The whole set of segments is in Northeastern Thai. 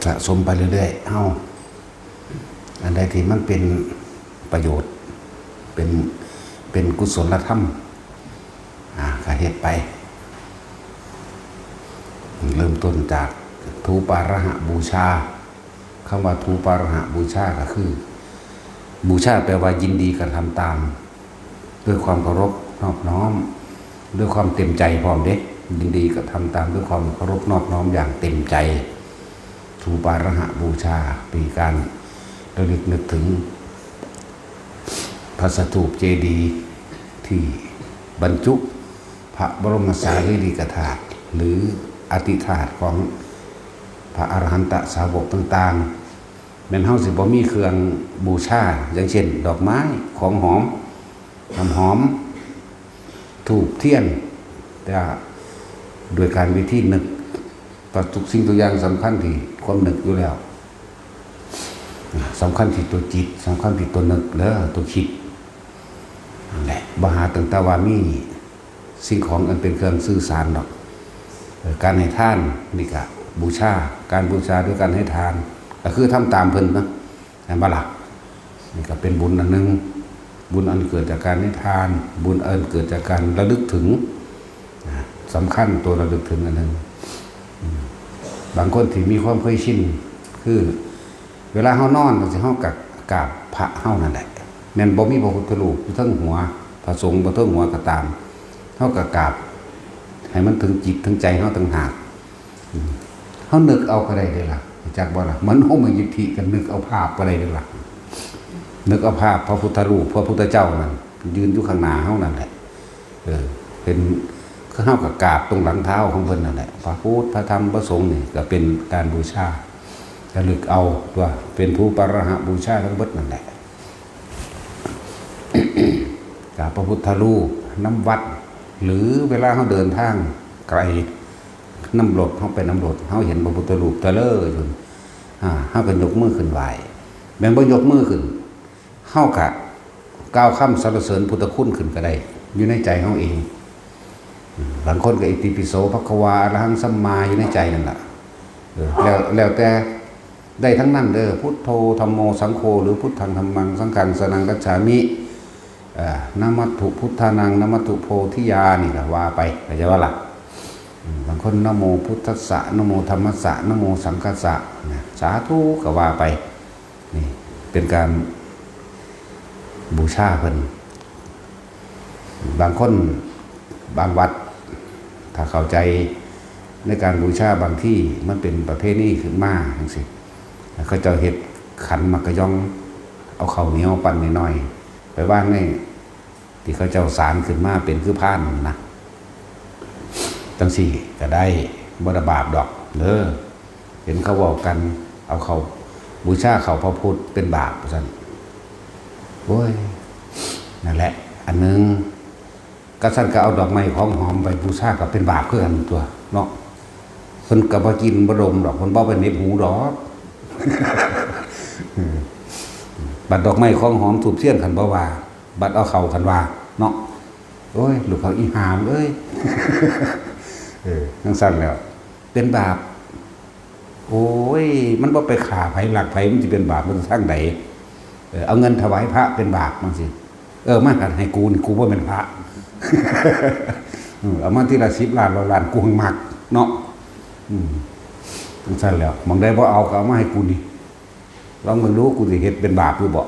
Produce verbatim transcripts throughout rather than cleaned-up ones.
สะสมไปเรื่อยๆ เฮา อันใดที่มันเป็นประโยชน์ เป็น เป็นกุศลธรรม อ่า ก็เฮ็ดไป เริ่มต้นจากธูปาระหะบูชา คำว่าธูปาระหะบูชาก็คือ บูชาแปลว่ายินดีกระทำตาม ด้วยความเคารพนอบน้อม ด้วยความเต็มใจพร้อมเด้ ยินดีกระทำตามด้วยความเคารพนอบน้อมอย่างเต็มใจ ธูปาระหะบูชา เป็นการระลึกนึกถึง พระสถูปเจดีย์ที่บรรจุพระบรมสารีริกธาตุ หรืออธิธาตุของพระอรหันตสาวกต่างๆ แม่นเฮาสิบ่มีเครื่องบูชา อย่างเช่น ดอกไม้ ของหอม น้ำหอม ธูปเทียน แต่โดยการวิธีนึก เพราะทุกสิ่งทุกอย่างสำคัญที่ความนึกอยู่แล้ว สำคัญที่ตัวจิต สำคัญที่ตัวนึกเด้อ ตัวคิด นั่นแหละ บ่หาตั้งแต่ว่ามีสิ่งของอันเป็นเครื่องสื่อสารดอก เอ่อ การให้ทานนี่ก็บูชา การบูชาด้วยการให้ทาน ก็คือทำตามเพิ่นนะ แม่นบ่ล่ะ นี่ก็เป็นบุญอันหนึ่ง บุญอันเกิดจากการให้ทาน บุญอันเกิดจากการระลึกถึง นะ สำคัญตัวระลึกถึงอันหนึ่ง อืม บางคนที่มีความเคยชิน คือ เวลาเฮานอนจั่งซี้ เฮาก็กราบพระเฮานั่นแหละ แม่นบ่มีพระพุทธรูปอยู่เทิงหัว พระสงฆ์บ่เทิงหัวก็ตาม เฮาก็กราบ ให้มันถึงจิตถึงใจเฮาต่างหาก อืม เฮานึกเอาก็ได้เด้ล่ะ รู้จักบ่ล่ะ มโนมยิทธิก็นึกเอาภาพก็ได้เด้ล่ะ นึกเอาภาพพระพุทธรูป พระพุทธเจ้านั่น ยืนอยู่ข้างหน้าเฮานั่นแหละ เออ เป็น คือเฮาก็กราบตรงหลังเท้าของเพิ่นนั่นแหละ พระพุทธ พระธรรม พระสงฆ์นี่ก็เป็นการบูชา ระลึกเอาตัว เป็นธูปาระหะบูชาทั้งเบิดนั่นแหละ กราบพระพุทธรูปนำวัด หรือเวลาเฮาเดินทางไกล นำรถ เฮาไปนำรถ เฮาเห็นพระพุทธรูปตะเลออยู่ อ่า เฮาก็ยกมือขึ้นไหว้ แม่นบ่ยกมือขึ้น เฮาก็กล่าวคำสรรเสริญพุทธคุณขึ้นก็ได้ อยู่ในใจเฮาเอง อืม บางคนก็อิติปิโสภะคะวา อะระหังสัมมา อยู่ในใจนั่นล่ะ เออ แล้ว แล้วแต่ ได้ทั้งนั้นเด้อ พุทโธ ธัมโม สังโฆ หรือ พุทธัง ธัมมัง สังฆัง สรณัง คัจฉามิ เอ่อ นะมัตถุ พุทธานัง นะมัตถุ โพธิญา นี่ก็ว่าไป เข้าใจบ่ล่ะ อืม บางคน นะโม พุทธัสสะ นะโม ธัมมัสสะ นะโม สังฆัสสะ นะ สาธุ ก็ว่าไป นี่ เป็นการบูชาเพิ่น บางคน บางวัด ถ้าเข้าใจในการบูชา บางที่มันเป็นประเพณีขึ้นมาจั่งซี้ เขาเจ้าเฮ็ดขันหมากกะยอง เอาข้าวเหนียวปั้นน้อยๆ ไปวางใน ที่เขาเจ้าสานขึ้นมาเป็นคือพานนะ จั่งซี้ก็ได้ บ่ได้บาปดอกเด้อ เห็นเขาเว้ากัน เอาข้าว บูชาข้าวพระพุทธเป็นบาปว่าซั่น โอ้ย นั่นแหละ อันหนึ่ง กะซั่นก็เอาดอกไม้ของหอมไปบูชาก็เป็นบาปคือกันตั๊วเนาะ เพิ่นก็บ่กินบ่ดมดอก เพิ่นบ่ไปเหน็บหูดอก บัดดอกไม้ของหอมธูปเทียนคันบ่ว่า บัดเอาเข้าคันว่าเนาะ โอ้ย ลูกเขาอีหามเอ้ย เออ จั่งซั่นแล้ว เป็นบาป โอ้ย มันบ่ไปฆ่าไผลักไผ มันสิเป็นบาปมันทางใด เออ เอาเงินถวายพระเป็นบาปจั่งซี้ เออ มากัดให้กูนี่ กูบ่แม่นพระ เออ เอามาทีละสิบล้าน ร้อยล้าน กูหังมักเนาะ อืม จั่งซั่นแล้ว หม่องใดบ่เอาก็เอามาให้กูนี่ ลองเบิ่งดู กูสิเฮ็ดเป็นบาปหรือบ่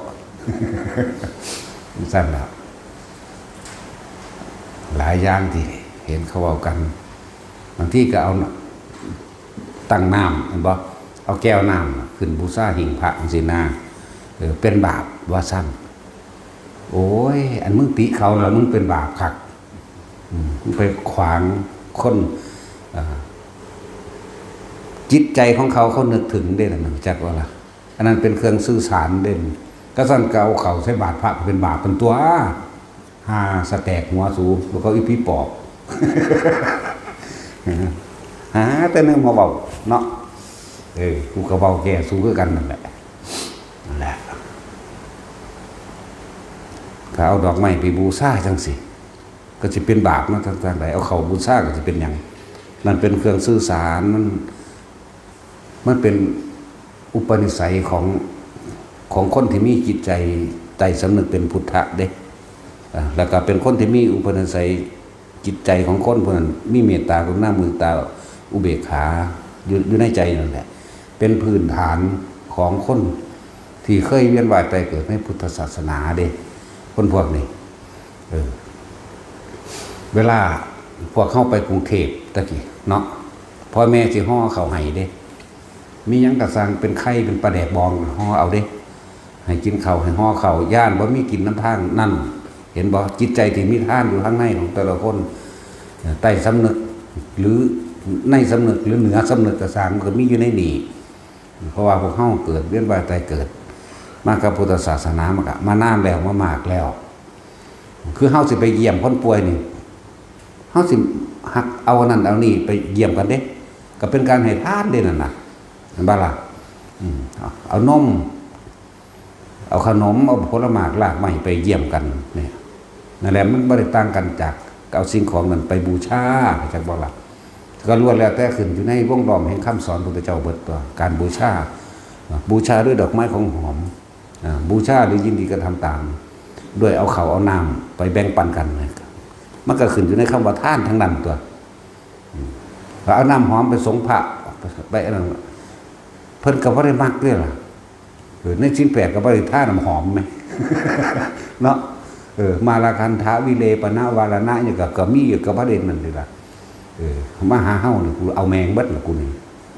จั่งซั่นล่ะ หลายอย่างที่เห็นเขาเว้ากัน บางทีก็เอาตั้งน้ำ เห็นบ่ เอาแก้วน้ำขึ้นบูชาหิ้งพระจั่งซี้นะ เออ เป็นบาปว่าซั่น โอ้ย อันมึงติเขาแล้วมึงเป็นบาปคัก อืม มึงไปขวางคน เอ่อ จิตใจของเขา เขานึกถึงเด้นั่นน่ะ จักว่าล่ะ อันนั้นเป็นเครื่องสื่อสารเด้ กะซั่นก็เอาเข้าใส่บาตรพระก็เป็นบาปเป็นตั๊ว หาสะแตกหัวสู แล้วก็อีผีปอบ หาแต่แนวมาเว้าเนาะ เออ กูก็เว้าแก้สูคือกันนั่นแหละ นั่นแหละ ก็เอาดอกไม้ไปบูชาจั่งซี้ ก็สิเป็นบาปเนาะ ทาง ทางใด เอาเข้าบูชาก็สิเป็นหยัง นั่นเป็นเครื่องสื่อสาร มัน มันเป็น อุปนิสัยของของคนที่มีจิตใจใต้สำนึกเป็นพุทธะเด้ อ่า แล้วก็เป็นคนที่มีอุปนิสัยจิตใจของคนผู้นั้นมีเมตตากรุณามุทิตาอุเบกขาอยู่อยู่ในใจนั่นแหละ เป็นพื้นฐานของคนที่เคยเวียนว่ายตายเกิดในพุทธศาสนาเด้ คนพวกนี้ เออ เวลาพวกเฮาไปกรุงเทพฯตะกี้เนาะ พ่อแม่สิห่อข้าวให้เด้ มีหยังกะซัง เป็นไข่เป็นปลาแดกบองห่อเอาเด้ ให้กินข้าวให้ห่อข้าว ย้านบ่มีกินนำทางนั่น เห็นบ่ จิตใจที่มีทานอยู่ข้างในของแต่ละคน เอ่อ ใต้สำนึก หรือในสำนึก หรือเหนือสำนึกกะซัง มันก็มีอยู่ในนี่ เพราะว่าพวกเฮาเกิดเวียนว่ายตายเกิด มากับพุทธศาสนามันก็มานานแล้ว มามากแล้ว คือเฮาสิไปเยี่ยมคนป่วยนี่ เฮาสิหักเอาอันนั้นเอานี่ไปเยี่ยมกันเด้ ก็เป็นการให้ทานเด้นั่นน่ะ เห็นบ่ล่ะ อืม เอา เอานม เอาขนม เอาผลหมากรากไม้ไปเยี่ยมกันเนี่ย นั่นแหละ มันบ่ได้ต่างกันจากเอาสิ่งของนั้นไปบูชา เข้าใจบ่ล่ะ ก็ล้วนแล้วแต่ขึ้นอยู่ในวงล้อมแห่งคำสอนพระพุทธเจ้าเบิดตั๊ว การบูชา บูชาด้วยดอกไม้ของหอม อ่า บูชาหรือยินดีกระทำตาม ด้วยเอาข้าวเอาน้ำไปแบ่งปันกันนะ มันก็ขึ้นอยู่ในคำว่าทานทั้งนั้นตั๊ว อืม แล้วเอาน้ำหอมไปสรงพระ ไปอันนั้น เพิ่นก็บ่ได้มักเด้ล่ะ เออ ในศีลแปดก็บ่ได้ทาน้ำหอมแหม เนาะ เออ มาลคันธะวิเลปนะวารณะเนี่ยก็ ก็มีอยู่กับพระเดชนั่นนี่ล่ะ เออ มาหาเฮานี่ กูเอาแมงเบิดล่ะกูนี่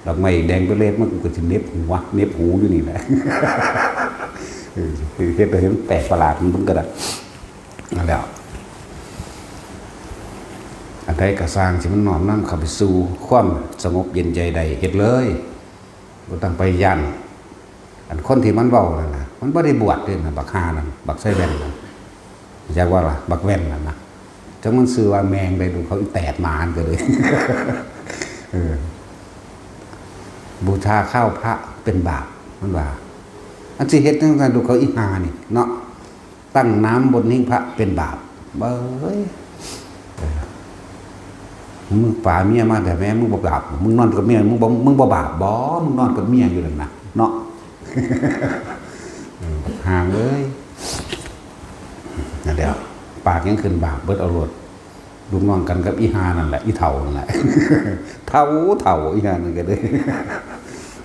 ดอกไม้แดงไปเล็ดมัน กูก็สิเหน็บหัว เหน็บหูอยู่นี่แหละ เออ เฮ็ดให้มันแปลกประหลาดมันก็ได้ นั่นแหละ อันใดก็ซ่างที่มันน้อมนำเข้าไปสู่ความสงบเย็นใจได้ เฮ็ดเลย บ่ต้องไปย้าน อันคนที่มันเว้านั่นน่ะ มันบ่ได้บวชเด้นะ บักห่านั่น บักใส่แว่นนั่น จักว่าล่ะ บักแว่นนั่นนะ จักมันชื่อว่าแมงใด๋ ดูเขาอีแตดหมานั่นก็เลย เออ บูชาข้าวพระเป็นบาป มันว่า อันสิเฮ็ดจั่งซั่น ดูเขาอีห่านี่เนาะ ตั้งน้ำบนหิ้งพระเป็นบาป เบ้ย เออ มึงปาเมียมาแต่แม่ มึงบ่บาป มึงนอนกับเมีย มึงบ่ มึงบ่บาปบ่ มึงนอนกับเมียอยู่นั่นน่ะ เนาะ เออ บักห่าเอ้ย นั่นแหละ ปากยังขึ้นบาปเบิดเอาโลด ลูกน้องกันกับอีห่านั่นแหละ อีเฒ่านั่นแหละ เฒ่า เฒ่า อีห่านั่นก็เลย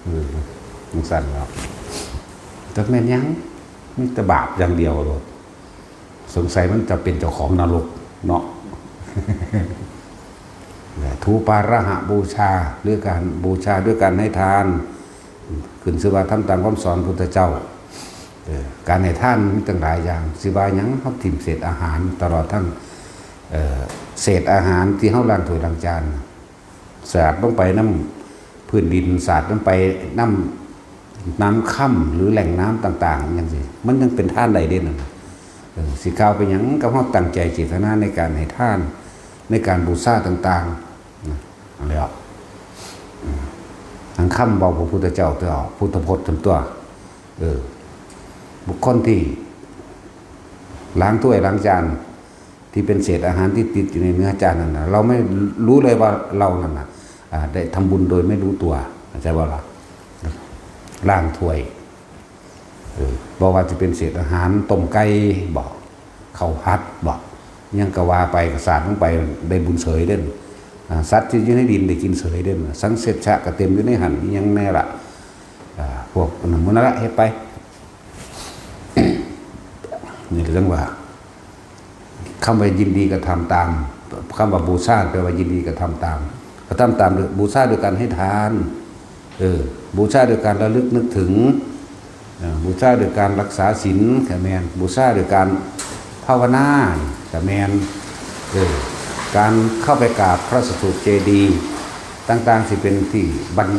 เออ จั่งซั่นแล้ว จักแม่นหยัง มีแต่บาปอย่างเดียวโลด สงสัยมันจะเป็นเจ้าของนรกเนาะ และธูปาระหะบูชา หรือการบูชาด้วยการให้ทาน ขึ้นชื่อว่าทำตามคำสอนพุทธเจ้า เออ การให้ทานมีตั้งหลายอย่าง สิว่าหยัง เฮาถิ่มเศษอาหาร ตลอดทั้ง เอ่อ เศษอาหารที่เฮาล้างถ้วยล้างจาน สาดลงไปนำพื้นดิน สาดลงไปนำน้ำค่ำหรือแหล่งน้ำต่างๆ จั่งซี้ มันยังเป็นทานได้เด้นั่นน่ะ เออ สิกล่าวไปหยัง ก็เฮาตั้งใจเจตนาในการให้ทาน ในการบูชาต่างๆ นะ นั่นแหละ อืม ทั้งคำเว้าพระพุทธเจ้าตัว พุทธพจน์ทั้งตัว เออ บุคคลที่ล้างถ้วยล้างจาน ที่เป็นเศษอาหารที่ติดอยู่ในเนื้อจานนั่นน่ะ เราไม่รู้เลยว่าเรานั่นน่ะ อ่า ได้ทำบุญโดยไม่รู้ตัว เข้าใจบ่ล่ะ ล้างถ้วย เออ บ่ว่าจะเป็นเศษอาหาร ต้มไก่บ่ ข้าวผัดบ่ หยังก็ว่าไป ก็สาดลงไป ได้บุญเสยเด้น อ่า สัตว์ที่อยู่ในดินได้กินเสยเด้น สังเสชะก็เต็มอยู่ในหั่น อิหยังแน่ล่ะ อ่า พวกนั้นหมู่นั่นละ เฮ็ดไป นี่เรื่องว่า คำว่ายินดีกระทำตาม คำว่าบูชาแปลว่ายินดีกระทำตาม กระทำตามโดยบูชาโดยการให้ทาน เออ บูชาโดยการระลึกนึกถึง เออ บูชาโดยการรักษาศีล ก็แม่น บูชาโดยการภาวนา ก็แม่น เออ การเข้าไปกราบพระสถูปเจดีย์ต่างๆ สิเป็นที่บรร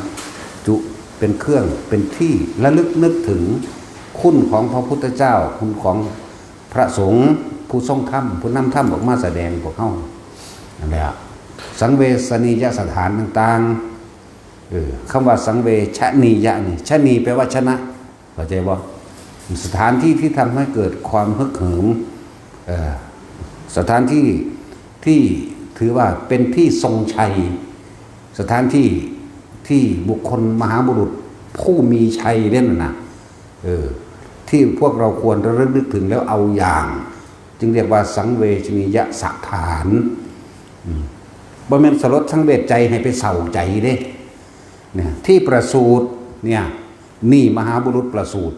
จุ เป็นเครื่อง เป็นที่ระลึกนึกถึงคุณของพระพุทธเจ้า คุณของพระสงฆ์ ผู้ทรงธรรม ผู้นำธรรมออกมาแสดงพวกเฮา นั่นแหละ สังเวชนียสถานต่างๆ เออ คำว่าสังเวชนียะนี่ ชนีแปลว่าชนะ เข้าใจบ่ สถานที่ที่ทำให้เกิดความฮึกเหิม เอ่อ สถานที่ที่ถือว่าเป็นที่ทรงชัย สถานที่ที่บุคคลมหาบุรุษ ผู้มีชัยนั่นน่ะ เออ ที่พวกเราควรระลึกนึกถึงแล้วเอาอย่าง จึงเรียกว่าสังเวชนียสถาน อืม บ่แม่นสลดสังเวชใจให้ไปเศร้าใจเด้ เนี่ย ที่ประสูติ เนี่ย นี่มหาบุรุษประสูติ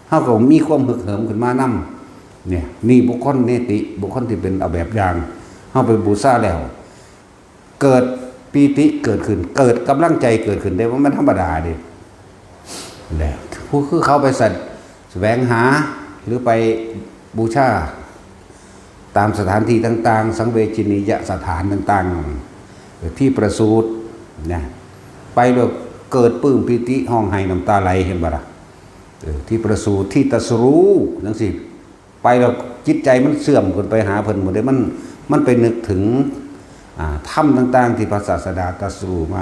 เฮาก็มีความฮึกเหิมขึ้นมานำ เนี่ย นี่บุคคลเนติ บุคคลที่เป็นเอาแบบอย่าง เฮาไปบูชาแล้ว เกิดปีติเกิดขึ้น เกิดกำลังใจเกิดขึ้นได้ ว่ามันธรรมดาเด้ แหละ ผู้คือเขาไปสัตว์แสวงหา หรือไปบูชา ตามสถานที่ต่างๆ สังเวชนียสถานต่างๆ ที่ประสูติ นะ ไปแล้วเกิดปลื้มปีติ ฮ้องไห้น้ำตาไหล เห็นบ่ล่ะ เออ ที่ประสูติ ที่ตรัสรู้ จังซี่ ไปแล้วจิตใจมันเชื่อมขึ้นไปหาเพิ่นหมดเลย มัน มันไปนึกถึง อ่า ธรรมต่างๆ ที่พระศาสดาตรัสรู้มา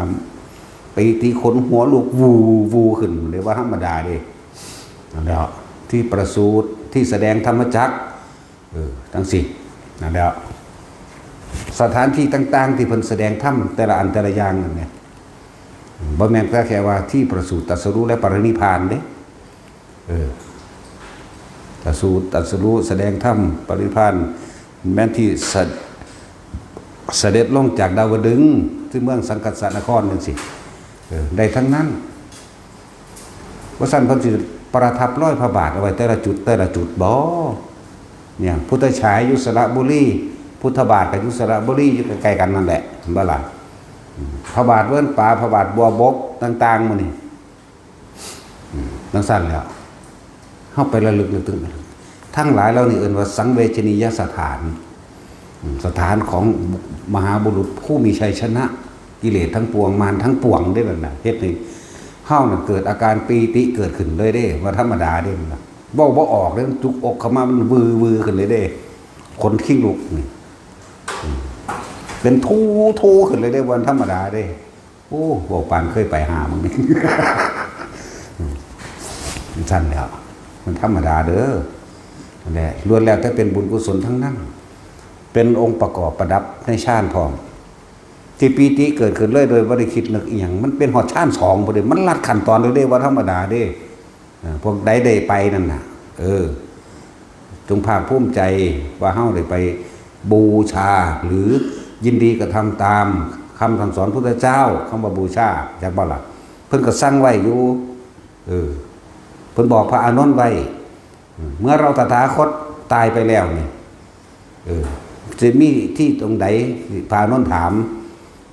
ปีติขนหัวลุก วู วูขึ้นเลย ว่าธรรมดาเด้ นั่นแหละ ที่ประสูติ ที่แสดงธรรมจักร เออ จังซี่ นั่นแหละ สถานที่ต่างๆ ที่เพิ่นแสดงธรรมแต่ละอันแต่ละอย่างนั่นเนี่ย บ่แม่นแต่แค่ว่าที่ประสูติ ตรัสรู้ และปรินิพพานเด้ เออ ประสูติ ตรัสรู้ แสดงธรรม ปรินิพพาน แม่นที่เส- เสด็จลงจากดาวดึงส์ที่เมืองสังคัสสนครจังซี่ เออ ได้ทั้งนั้น ว่าซั่นเพิ่นสิประทับรอยพระบาทเอาไว้แต่ละจุด แต่ละจุดบ่ เนี่ย พุทธฉายอยู่สระบุรี พุทธบาทก็อยู่สระบุรี อยู่ใกล้ๆ กันนั่นแหละ เห็นบ่ล่ะ อืม พระบาทเวิ้นปา พระบาทบัวบก ต่างๆ หมู่นี่ อืม จังซั่นแล้ว เฮาไประลึกนึกถึง ทั้งหลายเหล่านี้เอิ้นว่าสังเวชนียสถาน อืม สถานของมหาบุรุษผู้มีชัยชนะกิเลสทั้งปวง มารทั้งปวงเด้นั่นน่ะ เฮ็ดให้เฮาน่ะเกิดอาการปีติเกิดขึ้นเลยเด้ ว่าธรรมดาเด้นั่นน่ะ เว้าบ่ออกเด้ จุกอกเข้ามามันวือๆ ขึ้นเลยเด้ ขนคิงลุกนี่ อืม เป็นทูๆ ขึ้นเลยเด้ ว่าธรรมดาเด้ โอ้ เว้าปานเคยไปหามึงนี่ อืม ซั่นแหล้ว มันธรรมดาเด้อ นั่นแหละ ล้วนแล้วแต่เป็นบุญกุศลทั้งนั้น เป็นองค์ประกอบประดับในฌานพร้อม ที่ปีติเกิดขึ้นเลยโดยบ่ได้คิดนึกอิหยัง มันเป็นฮอดฌานสองพุ้นเด้ มันลัดขั้นตอนเลยเด้ ว่าธรรมดาเด้ เออ พวกใดได้ไปนั่นน่ะ เออ จงภาคภูมิใจว่าเฮาได้ไปบูชา หรือยินดีกระทำตามคำสั่งสอนพุทธเจ้า คำว่าบูชา จักบ่ล่ะ เพิ่นก็สั่งไว้อยู่ เออ เพิ่นบอกพระอานนท์ไว้ เมื่อเราตถาคตตายไปแล้วนี่ เออ จะมีที่ตรงใด พระอานนท์ถาม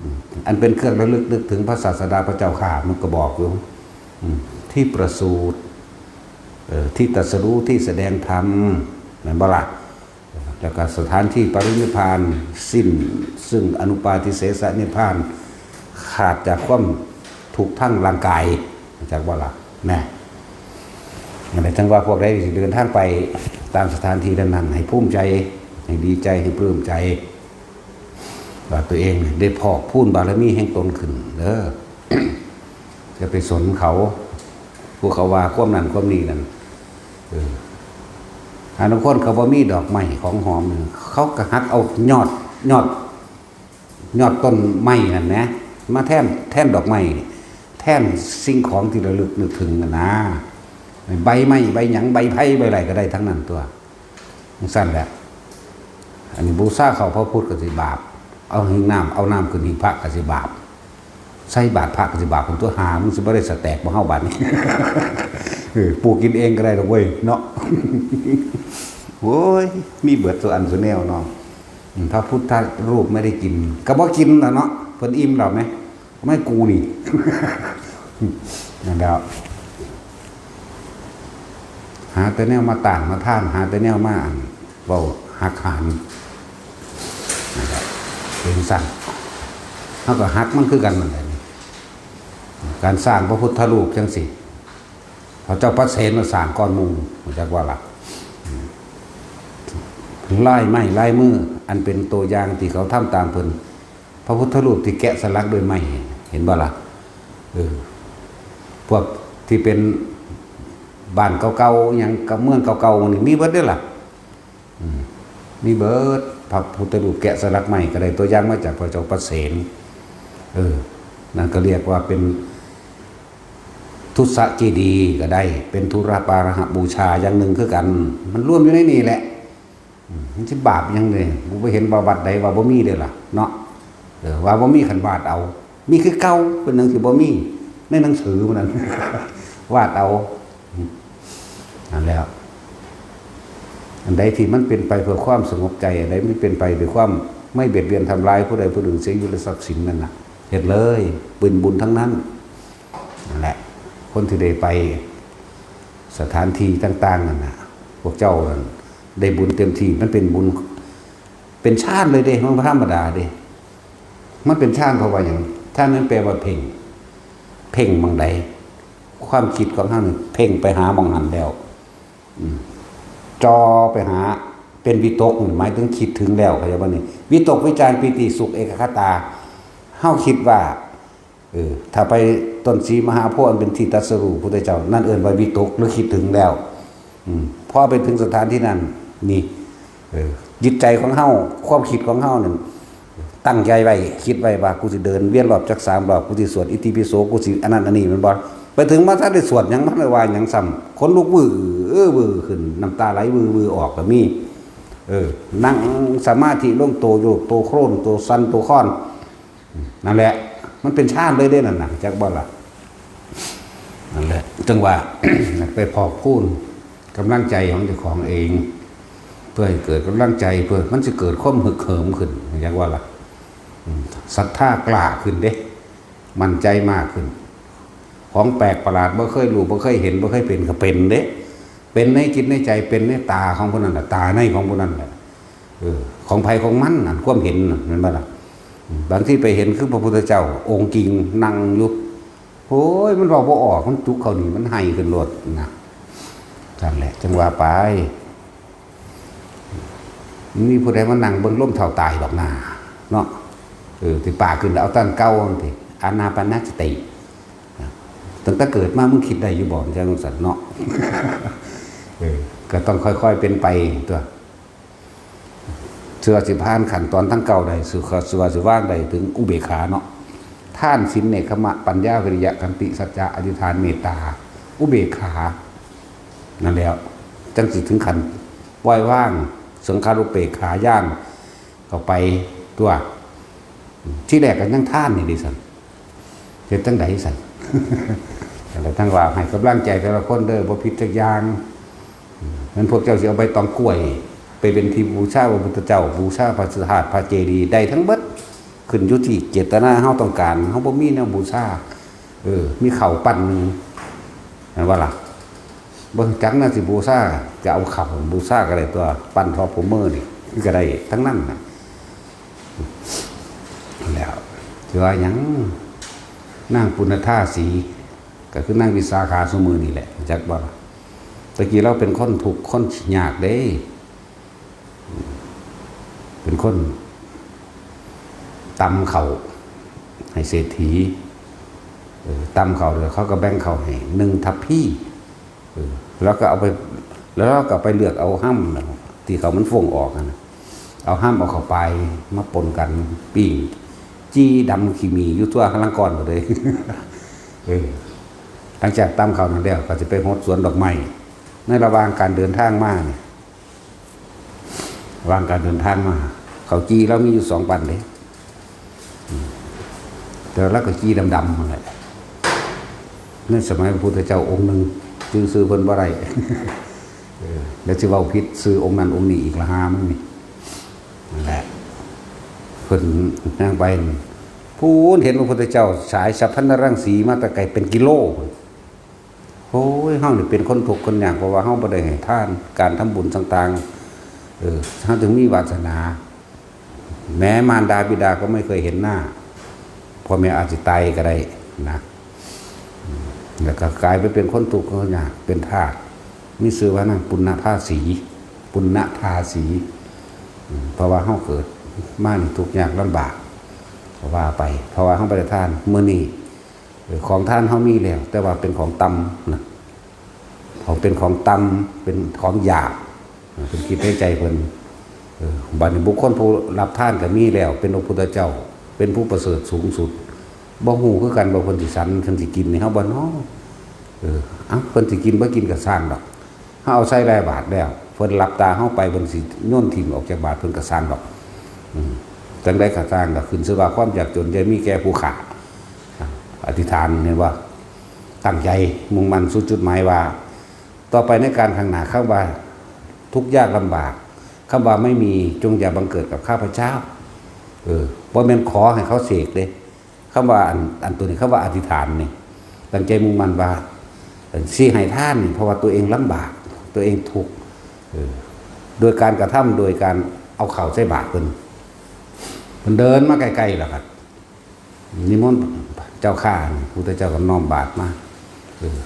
อืม อันเป็นเครื่องระลึกนึกถึงพระศาสดาพระเจ้าข้า มันก็บอกอยู่ อืม ที่ประสูติ เออ ที่ตรัสรู้ ที่แสดงธรรม แม่นบ่ล่ะ แล้วก็สถานที่ปรินิพพาน สิ้นซึ่งอนุปาทิเสสนิพพาน ขาดจากความทุกข์ทางร่างกาย จักบ่ล่ะ นะ นั่นแหละ จังว่าพวกใดที่เดินทางไปตามสถานที่นั้นๆ ให้ภูมิใจ ให้ดีใจ ให้ปลื้มใจ ว่าตัวเองได้พอกพูนบารมีแห่งตนขึ้นเด้อ จะไปสนเขา พวกเขาว่าความนั้นความนี้นั่น เออ อันบางคนเขาบ่มีดอกไม้ของหอมนี่ เขาก็หักเอายอด ยอด ยอดต้นไม้นั่นนะ มาแทน แทนดอกไม้ แทนสิ่งของที่ระลึกนึกถึงน่ะนะ ใบไม้ ใบหยัง ใบไผ่ ใบอะไรก็ได้ทั้งนั้นตัว จังซั่นแหละ อันนี้บูชาเข้าพระพุทธก็สิบาป เอาหิ้งน้ำ เอาน้ำขึ้นหิ้งพระก็สิบาป ใส่บาตรพระก็สิบาป เป็นตัวหา มึงสิบ่ได้สแต็กบ่เฮาบาดนี้ เออ ปลูกกินเองก็ได้ดอกเว้ย เนาะ โอ้ย มีเบิดตัวอันตัวแนวเนาะ อืม พระพุทธรูปไม่ได้กิน ก็บ่กินแล้วเนาะ เพิ่นอิ่มแล้วไหม ไม่กูนี่ นั่นแหล้ว หาแต่แนวมาต้านมาทาน หาแต่แนวมาอันเว้าหักหาน นะครับ เป็นสั่น เฮาก็หักมันคือกันนั่นแหละนี่ การสร้างพระพุทธรูปจังซี่ พระเจ้าปเสนมาสร้างก่อนหมู่ รู้จักว่าล่ะ ลายไม้ลายมือ อันเป็นตัวอย่างที่เขาทำตามเพิ่น พระพุทธรูปที่แกะสลักด้วยไม้ เห็นบ่ล่ะ เออ พวกที่เป็นบ้านเก่าๆ หยังกับเมืองเก่าๆ นี่มีเบิดเด้อล่ะ อืม มีเบิด พระพุทธรูปแกะสลักไม้ก็ได้ตัวอย่างมาจากพระเจ้าปเสน เออ นั่นก็เรียกว่าเป็น ทุสเจดีย์ก็ได้ เป็นทุรปาหะบูชาอย่างหนึ่งคือกัน มันรวมอยู่ในนี่แหละ อืม มันสิบาปหยังเลย กูบ่เห็นว่าวัดใดว่าบ่มีเด้ล่ะ เนาะ เออ ว่าบ่มี คันวาดเอา มีคือเก่า เป็นหยังสิบ่มี ในหนังสือมันนั่น วาดเอา อืม นั่นแหละ อันใดที่มันเป็นไปเพื่อความสงบใจ อันใดมันเป็นไปด้วยความไม่เบียดเบียนทำร้ายผู้ใดผู้หนึ่งเสียชีวิตและทรัพย์สินนั่นน่ะ เฮ็ดเลย เป็นบุญทั้งนั้น นั่นแหละ คนที่ได้ไปสถานที่ต่างๆนั่นน่ะ พวกเจ้านั่นได้บุญเต็มที่ มันเป็นบุญ เป็นฌานเลยเด้ มันบ่ธรรมดาเด้ มันเป็นฌานเพราะว่าหยัง ฌานนั้นแปลว่าเพ่ง เพ่งหม่องใด ความคิดของเฮานี่เพ่งไปหาหม่องหั้นแล้ว อืม จ่อไปหา เป็นวิตก หมายถึงคิดถึงแล้ว เข้าใจบ่นี่ วิตกวิจารปีติสุขเอกคตา เฮาคิดว่า เออ ถ้าไปต้นสีมหาโพธิ์อันเป็นที่ตรัสรู้พุทธเจ้า นั่นเอิ้นว่าวิตกหรือคิดถึงแล้ว อืม พอไปถึงสถานที่นั้น นี่ เออ จิตใจของเฮา ความคิดของเฮานั่น ตั้งใจไว้ คิดไว้ว่า กูสิเดินเวียนรอบจักสามรอบ กูสิสวดอิติปิโส กูสิอันนั้นอันนี้ แม่นบ่ ไปถึงมาทันได้สวดหยัง มันได้ว่าหยังซ้ำ ขนลุกวื้อ เออ วื้อขึ้น น้ำตาไหลวื้อ วื้อออกก็มี เออ นั่งสมาธิลง โตโยก โตโคลน โตสั่น โตคลอน นั่นแหละ มันเป็นฌานเลยเด้นั่นน่ะ จักบ่ล่ะ นั่นแหละ จังว่า ไปพอกพูนกำลังใจของเจ้าของเอง เพื่อให้เกิดกำลังใจ เพื่อมันจะเกิดความฮึกเหิมขึ้น จักว่าล่ะ อืม ศรัทธากล้าขึ้นเด้ มั่นใจมากขึ้น ของแปลกประหลาด บ่เคยรู้ บ่เคยเห็น บ่เคยเป็น ก็เป็นเด้ เป็นในจิตในใจ เป็นในตาของผู้นั้นน่ะ ตาในของผู้นั้นแหละ เออ ของไผของมันนั่น ความเห็นน่ะ แม่นบ่ล่ะ อืม บางทีไปเห็นคือพระพุทธเจ้าองค์จริงนั่งอยู่ โอ้ย มันเว้าบ่ออก มันจุกเข้านี่ มันไห้ขึ้นโลดนะ นั่นแหละ จังว่าไป มีผู้ใดมานั่งเบิ่งลมเฒ่าตายดอกนา เนาะ เออ สิปากขึ้นเอาตั้งเก่าติ อานาปานสติ ตั้งแต่เกิดมามึงคิดได้อยู่บ่ จังซั่นเนาะ เออ ก็ต้องค่อยๆเป็นไปตั๊ว เพื่อสิผ่านขั้นตอนทั้งเก้าได้ เพื่อ เพื่อสิวางได้ถึงอุเบกขาเนาะ ทาน ศีล เนกขัมมะ ปัญญา วิริยะ ขันติ สัจจะ อธิษฐาน เมตตา อุเบกขา นั่นแหละ จังสิถึงขั้นปล่อยวาง สังขารุปเปกขาญาณ เข้าไปตั๊ว ทีแรกก็ยังทานนี่เด้ซั่น เฮ็ดจั่งใดซั่น แล้วทั้งว่าให้กำลังใจแต่ละคนเด้อ บ่ผิดจักอย่าง แม่นพวกเจ้าสิเอาใบตองกล้วย ไปเป็นที่บูชาพระพุทธเจ้า บูชาพระธาตุพระเจดีย์ ได้ทั้งเบิด ขึ้นอยู่ที่เจตนาเฮาต้องการ เฮาบ่มีแนวบูชา เออ มีข้าวปั้นหนึ่ง แม่นบ่ล่ะ บ่จักแนวสิบูชา ก็เอาข้าวบูชาก็ได้ตั๊ว ปั้นทอดผมมือนี่ ก็ได้ทั้งนั้นน่ะ แล้ว สิว่าหยัง นางปุณณธาสี ก็คือนางวิสาขาซุมื้อนี่แหละ จักบ่ล่ะ ตะกี้ลาวเป็นคนทุกข์คนยากเด้ เป็นคนตำข้าวให้เศรษฐี เออ ตำข้าวแล้วเขาก็แบ่งข้าวให้หนึ่งทัพพี เออ แล้วก็เอาไป แล้วเราก็ไปเลือกเอาฮ่ำน่ะ ที่เขามันฟงออกอะนะ เอาฮ่ำเอาเข้าไปมาปนกันปิ้ง จี้ดำขี้หมีอยู่ทั่วลังกอนหมดเลย เออ หลังจากตำข้าวนั้นแล้วก็จะไปหดสวนดอกไม้ ในระหว่างการเดินทางมาเนี่ย ระหว่างการเดินทางมา ข้าวจี่ลาวมีอยู่สองปันเด้ อืม แต่ลาวก็จี่ดำๆนั่นแหละ ในสมัยพระพุทธเจ้าองค์หนึ่ง ชื่อ ชื่อเพิ่นบ่ได้ เออ แล้วสิเว้าผิดชื่อองค์นั้นองค์นี้อีกละหามันนี่ นั่นแหละ เพิ่นย่างไป พู้นเห็นพระพุทธเจ้าฉายสัพพัญญรังสีมาแต่ไกลเป็นกิโล โอ้ย เฮานี่เป็นคนทุกข์คนยาก เพราะว่าเฮาบ่ได้ให้ทาน การทำบุญต่างๆ เออ เฮาจึงมีวาสนา แม้มารดาบิดาก็ไม่เคยเห็นหน้า พ่อแม่อาจสิตายก็ได้นะ แล้วก็กลายไปเป็นคนทุกข์คนยาก เป็นทาส มีชื่อว่านางปุณณภาสี ปุณณภาสี อืม เพราะว่าเฮาเกิดมานี่ทุกข์ยากลำบาก ก็ว่าไป เพราะว่าเฮาบ่ได้ทาน มื้อนี้ เออ ของทานเฮามีแล้ว แต่ว่าเป็นของต่ำนะ ของเป็นของต่ำ เป็นของหยาบ เพิ่นคิดในใจเพิ่น เออ บัดนี้บุคคลผู้รับทานก็มีแล้ว เป็นพระพุทธเจ้า เป็นผู้ประเสริฐสูงสุด บ่ฮู้คือกันว่าเพิ่นสิสัน เพิ่นสิกินให้เฮาบ่น้อ เออ เอ้า เพิ่นสิกินบ่กินก็ซ่างดอก เฮาเอาใส่ร้อยบาทแล้ว เพิ่นหลับตาเฮาไป เพิ่นสิโยนถิ่มออกจากบาท เพิ่นก็ซ่างดอก อืม จั่งใดก็ซ่างดอก ขึ้นชื่อว่าความยากจนจะมีแก่ผู้ข้า อ่ะ อธิษฐาน เห็นบ่ ตั้งใจมุ่งมั่นสู่จุดหมายว่า ต่อไปในการข้างหน้า คำว่าทุกข์ยากลำบาก คำว่าไม่มี จงอย่าบังเกิดกับข้าพเจ้า เออ บ่แม่นขอให้เขาเสกเด้ คำว่าอัน อันตัวนี้ คำว่าอธิษฐานนี่ ตั้งใจมุ่งมั่นว่า สิให้ทานนี่ เพราะว่าตัวเองลำบาก ตัวเองทุกข์ เออ โดยการกระทำ โดยการเอาข้าวใส่บาตรเพิ่น เพิ่นเดินมาใกล้ๆแล้วครับ นิมนต์เจ้าข้า พุทธเจ้าก็น้อมบาตรมา เออ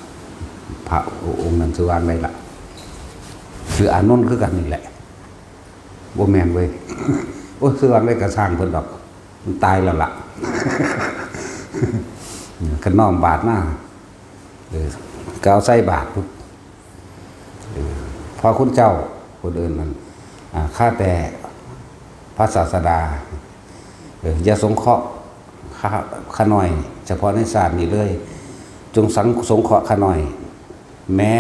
พระองค์นั้นชื่อว่าไงล่ะ ชื่ออานนท์คือกันนี่แหละ บ่แม่นเว้ย โอ้ย ชื่อว่าไงก็ซ่างเพิ่นดอก มันตายแล้วล่ะ ก็น้อมบาตรมา เออ ก็เอาใส่บาตรปุ๊บ เออ พอคุณเจ้า คนอื่นนั่น อ่า ข้าแต่พระศาสดา เออ อย่าสงเคราะห์ข้า ข้าน้อย เฉพาะในชาตินี้เลย จงสัง สงเคราะห์ข้าน้อย แม้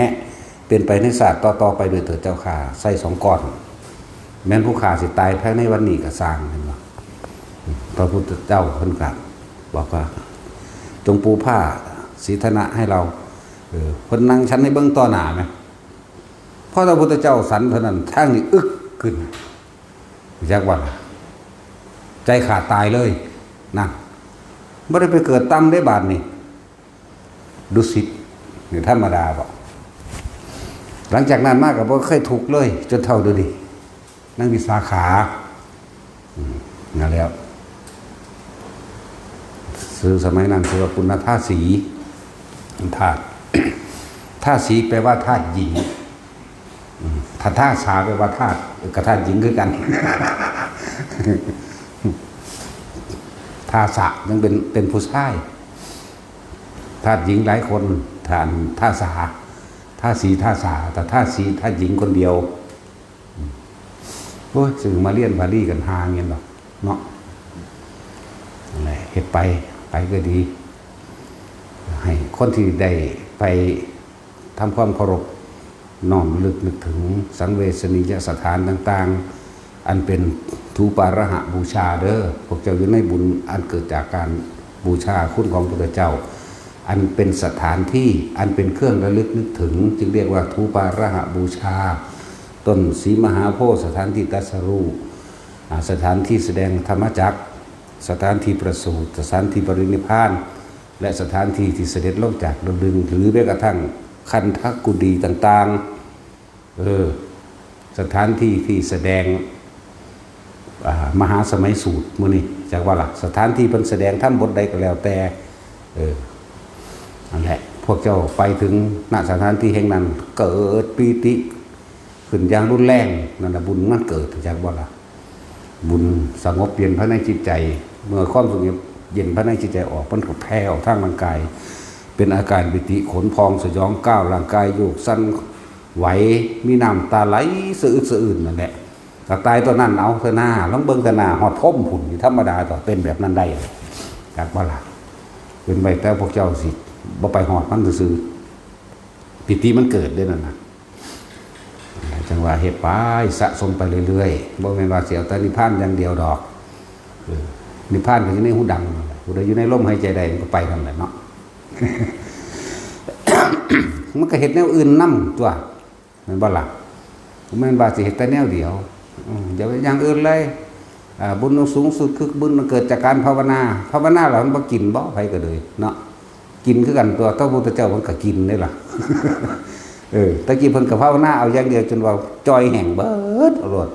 เป็นไปในชาติต่อๆไปด้วยเถิดเจ้าข้า ใส่สองก้อน แม้นผู้ข้าสิตายภายในวันนี้ก็ซ่าง เห็นบ่ พระพุทธเจ้าเพิ่นก็บอกว่า จงปูผ้าสีธนะให้เรา เออ เพิ่นนั่งฉันให้เบิ่งต่อหน้าไหม พอพระพุทธเจ้าฉันเท่านั้น ทางนี้อึกขึ้น จักว่าล่ะ ใจขาดตายเลย นั่น บ่ได้ไปเกิดต่ำได้บาดนี่ ดุสิต นี่ธรรมดาบ่ หลังจากนั้นมาก็บ่เคยทุกข์เลย จนเฒ่าเดี๋ยวนี้ นางวิสาขา อืม นั่นแหล้ว ชื่อสมัยนั้นชื่อว่าปุณณทาสี ธาตุ ทาสีแปลว่าธาตุหญิง อืม ถ้าทาสาแปลว่าธาตุ ก็ธาตุหญิงคือกัน ทาสะยังเป็น เป็นผู้ชาย ธาตุหญิงหลายคน ธาตุ ทาสา ทาสี ทาสา แต่ทาสี ธาตุหญิงคนเดียว โอ้ย ซึ่งมาเรียนบาลีกันหาเงี้ยหรอกเนาะ นั่นแหละ เฮ็ดไป ไปก็ดี ให้คนที่ได้ไปทำความเคารพ น้อมระลึกนึกถึงสังเวชนียสถานต่างๆ อันเป็นธูปาระหะบูชาเด้อ พวกเจ้าอยู่ในบุญอันเกิดจากการบูชาคุณของพุทธเจ้า อันเป็นสถานที่ อันเป็นเครื่องระลึกนึกถึง จึงเรียกว่าธูปาระหะบูชา ต้นศรีมหาโพธิ์ สถานที่ตรัสรู้ อ่า สถานที่แสดงธรรมจักร สถานที่ประสูติ สถานที่ปรินิพพาน และสถานที่ที่เสด็จลงจากดาวดึงส์ หรือแม้กระทั่งคันธกุฎีต่างๆ เออ สถานที่ที่แสดง อ่า มหาสมัยสูตรมื้อนี้ จักว่าล่ะ สถานที่เพิ่นแสดงธรรมบทใดก็แล้วแต่ เออ นั่นแหละ พวกเจ้าไปถึง ณ สถานที่แห่งนั้น เกิดปีติขึ้นอย่างรุนแรง นั่นน่ะบุญมันเกิด จักว่าล่ะ บุญสงบเย็นภายในจิตใจ เมื่อความสงบเย็นภายในจิตใจออก มันก็แผ่ออกทางร่างกาย เป็นอาการปีติ ขนพองสยองก้าว ร่างกายโยกสั่นไหว มีน้ำตาไหลสะอึกสะอื้นนั่นแหละ ก็ตายตัวนั้นเอาเถอะหน้า ลองเบิ่งเถอะหน้า ฮอดพรหมพุ้นนี่ธรรมดาตัว เป็นแบบนั้นได้ จักบ่ล่ะ เป็นไปแต่พวกเจ้าสิบ่ไปฮอดมันซื่อๆ ปีติมันเกิดเด้นั่นน่ะ จังว่าเฮ็ดไป สะสมไปเรื่อยๆ บ่แม่นว่าสิเอาแต่นิพพานอย่างเดียวดอก เออ นิพพานก็อยู่ในหูดังนั่นแหละ ผู้ใดอยู่ในลมหายใจได้มันก็ไปนั่นแหละเนาะ มันก็เฮ็ดแนวอื่นนำตัว แม่นบ่ล่ะ บ่แม่นว่าสิเฮ็ดแต่แนวเดียว อืม อย่าไปอย่างอื่นเลย อ่า บุญสูงสุดคือบุญมันเกิดจากการภาวนา ภาวนาแล้วมันบ่กินบ่ ไผก็เลยเนาะ กินคือกันตัว พระพุทธเจ้าเพิ่นก็กินเด้ล่ะ เออ แต่กี้เพิ่นก็ภาวนาเอาอย่างเดียวจนว่าจ่อยแห้งเบิดเอาโลด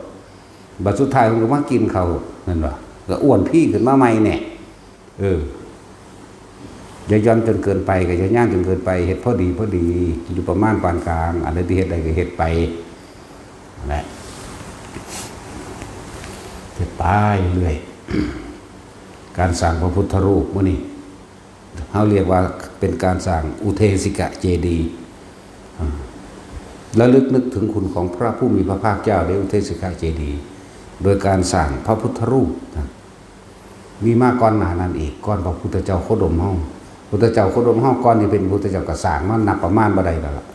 บัดสุดท้ายเพิ่นก็มากินข้าวนั่นว่ะ ก็อ้วนพีขึ้นมาใหม่แน่ เออ อย่าหย่อนจนเกินไป ก็อย่าย่างจนเกินไป เฮ็ดพอดีพอดี อยู่ประมาณปานกลาง อันใดที่เฮ็ดได้ก็เฮ็ดไป นั่นแหละ เฮ็ดไปเรื่อย การสร้างพระพุทธรูปมื้อนี้ เฮาเรียกว่าเป็นการสร้างอุเทสิกะเจดีย์ อ่า ระลึกนึกถึงคุณของพระผู้มีพระภาคเจ้าในอุเทสิกะเจดีย์ โดยการสร้างพระพุทธรูปนะ มีมาก่อนหน้านั้นอีก ก่อนพระพุทธเจ้าโคดมเฮา พุทธเจ้าโคดมเฮาก่อนที่เป็นพุทธเจ้าก็สร้างมานับประมาณบ่ได้แล้วล่ะ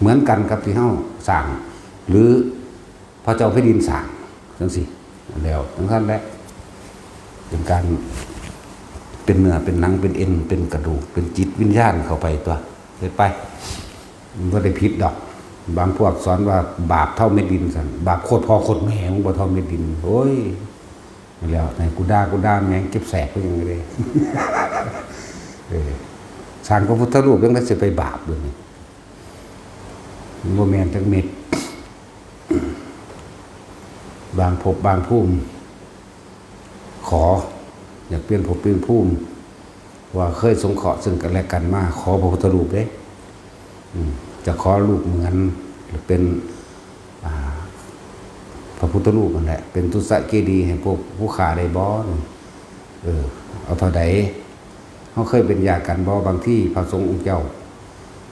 เหมือนกันกับที่เฮาสร้าง หรือพระเจ้าแผ่นดินสร้างจังซี่ แล้วจังซั่นแหละ เป็นการ เป็นเนื้อเป็นหนังเป็นเอ็นเป็นกระดูกเป็นจิตวิญญาณเข้าไปตัว เฮ็ดไป มันบ่ได้ผิดดอก บางพวกสอนว่าบาปเท่าเม็ดดินซั่น บาปโคตรพ่อโคตรแม่มันบ่เท่าเม็ดดิน โอ้ย แล้วในกูด่ากูด่าแม่งเก็บแสกก็ยังไงเลย เออ สร้างพระพุทธรูปยังได้สิไปบาปด้วยนี่ มันบ่แม่นจักเม็ด บางภพบางภูมิ ขอ อยากเปลี่ยนภพเปลี่ยนภูมิ ว่าเคยสงเคราะห์ซึ่งกันและกันมา ขอพระพุทธรูปเด้ อืม จะขอรูปเหมือน หรือเป็น อ่า พระพุทธรูปนั่นแหละ เป็นตุสะเกดีย์ให้พวกผู้ข้าได้บ่ เออ เอาเท่าใด เฮาเคยเป็นญาติกันบ่ บางทีพระสงฆ์องค์เจ้า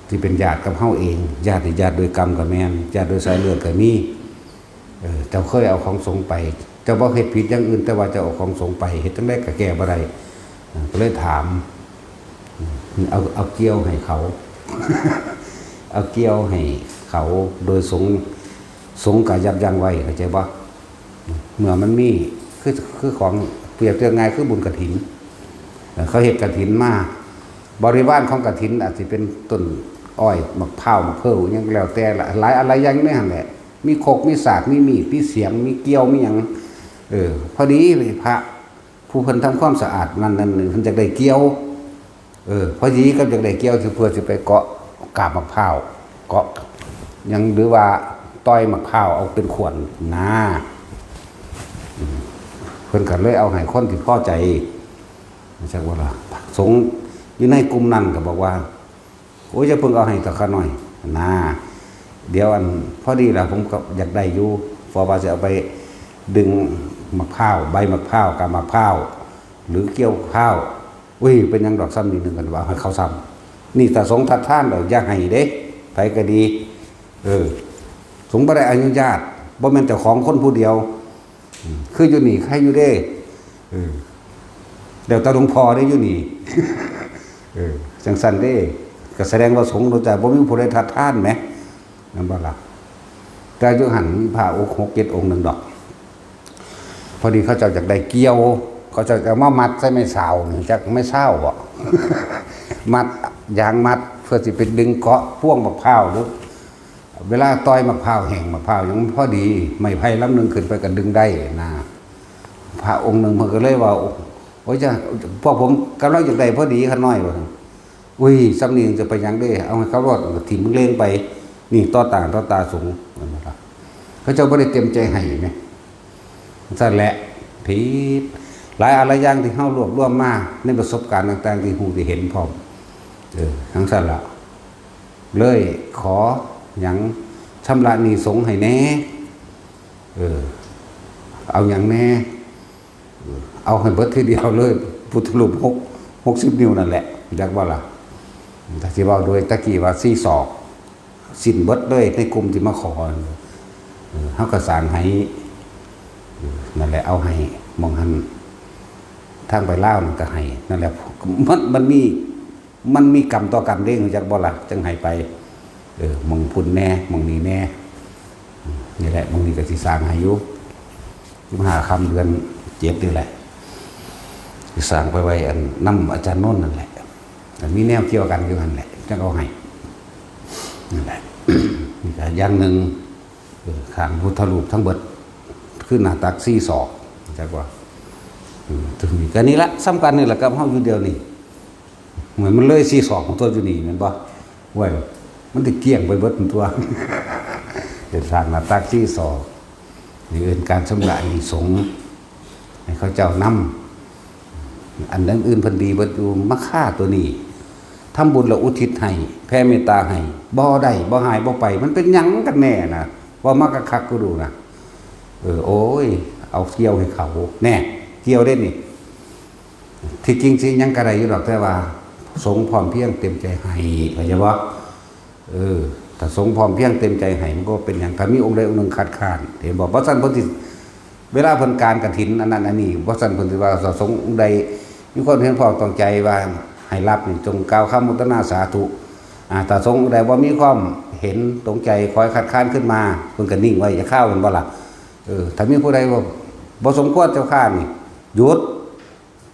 ที่เป็นญาติกับเฮาเอง ญาตินี่ญาติโดยกรรมก็แม่น ญาติโดยสายเลือดก็มี เออ เจ้าเคยเอาของสงฆ์ไป เจ้าบ่เฮ็ดผิดอย่างอื่น แต่ว่าเจ้าเอาของสงฆ์ไป เฮ็ดจั่งใดก็แก้บ่ได้ เออ ก็เลยถาม เอา เอาเกี่ยวให้เขา เอาเกี่ยวให้เขา โดยสงฆ์ สงฆ์ก็ยับยั้งไว้ เข้าใจบ่ เมื่อมันมี คือ คือของ เปรียบเทียบง่ายคือบุญกฐิน เอ่อ เขาเฮ็ดกฐินมา บริวารของกฐินอาจสิเป็นต้นอ้อย หมากพร้าว หมากเผิว หยังก็แล้วแต่ละ หลายอะไรอย่างอยู่ในหั่นแหละ มีครก มีสาก มีมีด มีเสียม มีเกี่ยว มีหยัง เออ พอดีพระผู้เพิ่นทำความสะอาดนั่นนั่นนี่ เพิ่นจักได้เกี่ยว เออ พอดีกับจักได้เกี่ยว คือเพื่อสิไปเกาะกาบหมากพร้าว เกาะหยัง หรือว่าต่อยหมากพร้าวเอาเป็นขวนนะ อืม เพิ่นก็เลยเอาให้คนที่พอใจ จักว่าล่ะ สงฆ์อยู่ในกลุ่มนั้นก็บอกว่า โอ้ย อย่าเพิ่งเอาให้ตะขาน้อยนะ เดี๋ยวอัน พอดีล่ะ ผมก็อยากได้อยู่ เพราะว่าจะเอาไปดึงหมากพร้าว ใบหมากพร้าว กาบหมากพร้าว หรือเกี่ยวพร้าว อุ้ย เป็นหยังดอก ซ้ำนิดนึงกันว่าให้เขาซ้ำ นี่ถ้าสงฆ์ทัดทานดอก อย่าให้เด้ ไผก็ดี เออ สงฆ์บ่ได้อนุญาต บ่แม่นเจ้าของคนผู้เดียว อืม คืออยู่นี่ใครอยู่เด้ เออ แล้วแต่หลวงพ่อได้อยู่นี่ เออ จังซั่นเด้ ก็แสดงว่าสงฆ์โดยใจบ่มีผู้ใดทัดทานแหม นั่นบ่ล่ะ แต่อยู่หั่นมีพระองค์หกเจ็ดองค์หนึ่งดอก พอดีเขาเจ้าอยากได้เกี่ยว เขาเจ้าจะมามัดใส่ไม้เสานี่ จักไม้เสาบ่ มัดยางมัดเพื่อสิไปดึงเกาะพวงหมากพร้าวหรือ เวลาต่อยหมากพร้าวแห้งหมากพร้าวยังพอดี ไม้ไผ่ลำหนึ่งขึ้นไปก็ดึงได้นะ พระองค์หนึ่งเพิ่นก็เลยว่า โอ้ย จ้ะ พวกผมกำลังอยากได้พอดี ข้าน้อยว่าซั่น อุ้ย ซ้ำนี่จะไปหยังเด้ เอาให้เขารอด ก็ถิ่มมึงเลงไป นี่ต่อตาต่อตาสงฆ์ เขาเจ้าบ่ได้เต็มใจให้ไง ซั่นแหละ ผิด หลายอะไรอย่างที่เฮารวบรวมมาในประสบการณ์ต่างๆที่ฮู้ที่เห็นพร้อม เออ จังซั่นล่ะ เลยขอหยัง ชำระหนี้สงฆ์ให้แหน่ เออ เอาหยังแหน่ เออ เอาให้เบิดทีเดียวเลย พุทธรูปหก หกสิบ นิ้วนั่นแหละ จักว่าล่ะ ถ้าสิเว้าโดยตะกี้ว่าสี่ศอก สิ้นเบิดเลยในกลุ่มที่มาขอ เออ เฮาก็สร้างให้ เออ นั่นแหละ เอาให้หม่องหั่น ทางไปลาวนั่นก็ให้ นั่นแหละ มัน มันมี มันมีกรรมต่อกรรมเด้ รู้จักบ่ล่ะ จังให้ไป เออ หม่องพุ้นแหน่ หม่องนี้แหน่ อืม นี่แหละ หม่องนี้ก็สิสร้างให้อยู่ สิบห้าค่ำเดือนเจ็ดนี่แหละ สิสร้างไปไว้อันนำอาจารย์นนท์นั่นแหละ อันมีแนวเกี่ยวกันอยู่หั่นแหละ จังเอาให้ นั่นแหละ นี่ก็อย่างหนึ่ง เออ ข้างพุทธรูปทั้งเบิด คือหน้าตักสี่ศอก จักว่า อืม ถึงนี่ก็นี่ละ สำคัญนี่แหละกับเฮาอยู่เดี๋ยวนี้ เหมือนมันเลยสี่ศอกของตัวอยู่นี่แม่นบ่ เว้ย มันสิเกลี้ยงไปเบิดตัว เป็นสร้างหน้าตักสี่ศอก นี่เอิ้นการชำระหนี้สงฆ์ ให้เขาเจ้านำ อันอื่นๆเพิ่นดีเบิดอยู่ มาฆ่าตัวนี้ ทำบุญแล้วอุทิศให้ แผ่เมตตาให้ บ่ได้ บ่หาย บ่ไป มันเป็นหยังกันแน่นะ ว่ามากะคักก็ดูนะ เออ โอ้ย เอาเกี่ยวให้เขา แน่ เกี่ยวได้นี่ ที่จริงสิหยังก็ได้อยู่ดอก แต่ว่าสงฆ์พร้อมเพรียงเต็มใจให้ เข้าใจบ่ เออ ถ้าสงฆ์พร้อมเพรียงเต็มใจให้ มันก็เป็นหยัง ถ้ามีองค์ใดองค์หนึ่งคัดค้าน เห็นบ่ บ่ซั่นเพิ่นสิ เวลาเพิ่นกานกฐินอันนั้นอันนี้ บ่ซั่นเพิ่นสิว่า สงฆ์องค์ใดมีความเห็นพ้องต้องใจว่า ให้รับนี่จงกล่าวคำอนุโมทนาสาธุ อ่า ถ้าสงฆ์ใดบ่มีความเห็นตรงใจ คอยคัดค้านขึ้นมา เพิ่นก็นิ่งไว้จะข้าวมันบ่ล่ะ เออ ถ้ามีผู้ใดว่าบ่สมควรเจ้าข้านี่ หยุด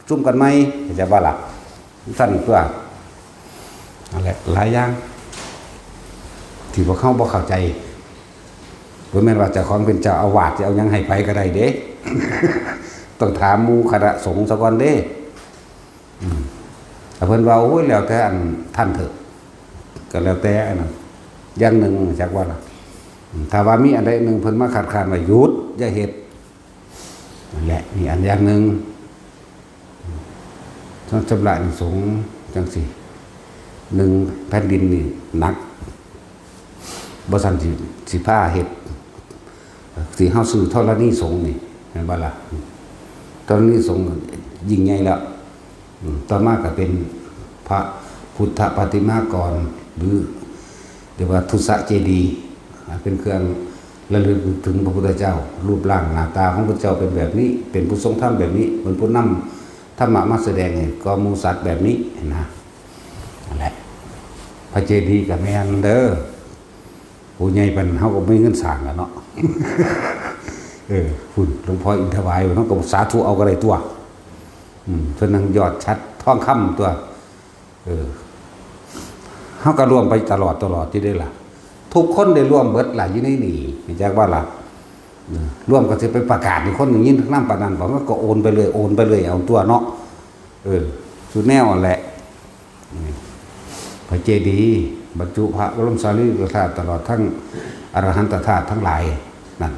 ซุ่มกันไหม เข้าใจบ่ล่ะ สั้นตัว นั่นแหละ หลายอย่าง ที่พวกเขาบ่เข้าใจ บ่แม่นว่าเจ้าของเป็นเจ้าอาวาสจะเอาหยังให้ไผก็ได้เด้ ต้องถามหมู่คณะสงฆ์ซะก่อนเด้ อืม ถ้าเพิ่นว่า โอ้ย แล้วแต่อันท่านเถอะ ก็แล้วแต่อันนั้น อย่างหนึ่งจักว่าล่ะ อืม ถ้าว่ามีอันใดหนึ่งเพิ่นมาคัดค้านว่า หยุด อย่าเฮ็ด นั่นแหละ นี่อันอย่างหนึ่ง ต้องชำระหนี้สงฆ์จังซี่ หนึ่ง แผ่นดินนี่หนัก บ่ซั้นสิ สิพาเฮ็ด สิเฮาซื้อธรณีสงฆ์นี่ แม่นบ่ล่ะ ธรณีสงฆ์ยิ่งใหญ่แล้ว อืม ต่อมาก็เป็นพระพุทธปฏิมากร หรือเรียกว่าทุสเจดีย์ อ่า เป็นเครื่องระลึกถึงพระพุทธเจ้า รูปร่างหน้าตาของพระเจ้าเป็นแบบนี้ เป็นผู้ทรงธรรมแบบนี้ เป็นผู้นำธรรมะมาแสดงให้กับหมู่สัตว์แบบนี้นะ นั่นแหละ พระเจดีย์ก็แม่นเด้อ ผู้ใหญ่ปานเฮาก็บ่มีเงินสร้างล่ะเนาะ เออ พุ้น หลวงพ่ออินทวาย เฮาก็สาธุเอาก็ได้ตัว อืม เพิ่นนั่งยอดฉัตรทองคำตัว เออ เฮาก็ร่วมไปตลอด ตลอดอยู่เด้ล่ะ ทุกคนได้ร่วมเบิดล่ะ อยู่ในนี่ รู้จักบ่ล่ะ เออ ร่วมก็สิไปประกาศให้คนได้ยินนำปานนั้นบ่ มันก็โอนไปเรื่อย โอนไปเรื่อยเอาตัวเนาะ เออ สุดแนวนั่นแหละ อืม พระเจดีย์บรรจุพระบรมสารีริกธาตุ ตลอดทั้งอรหันตธาตุทั้งหลายนั่น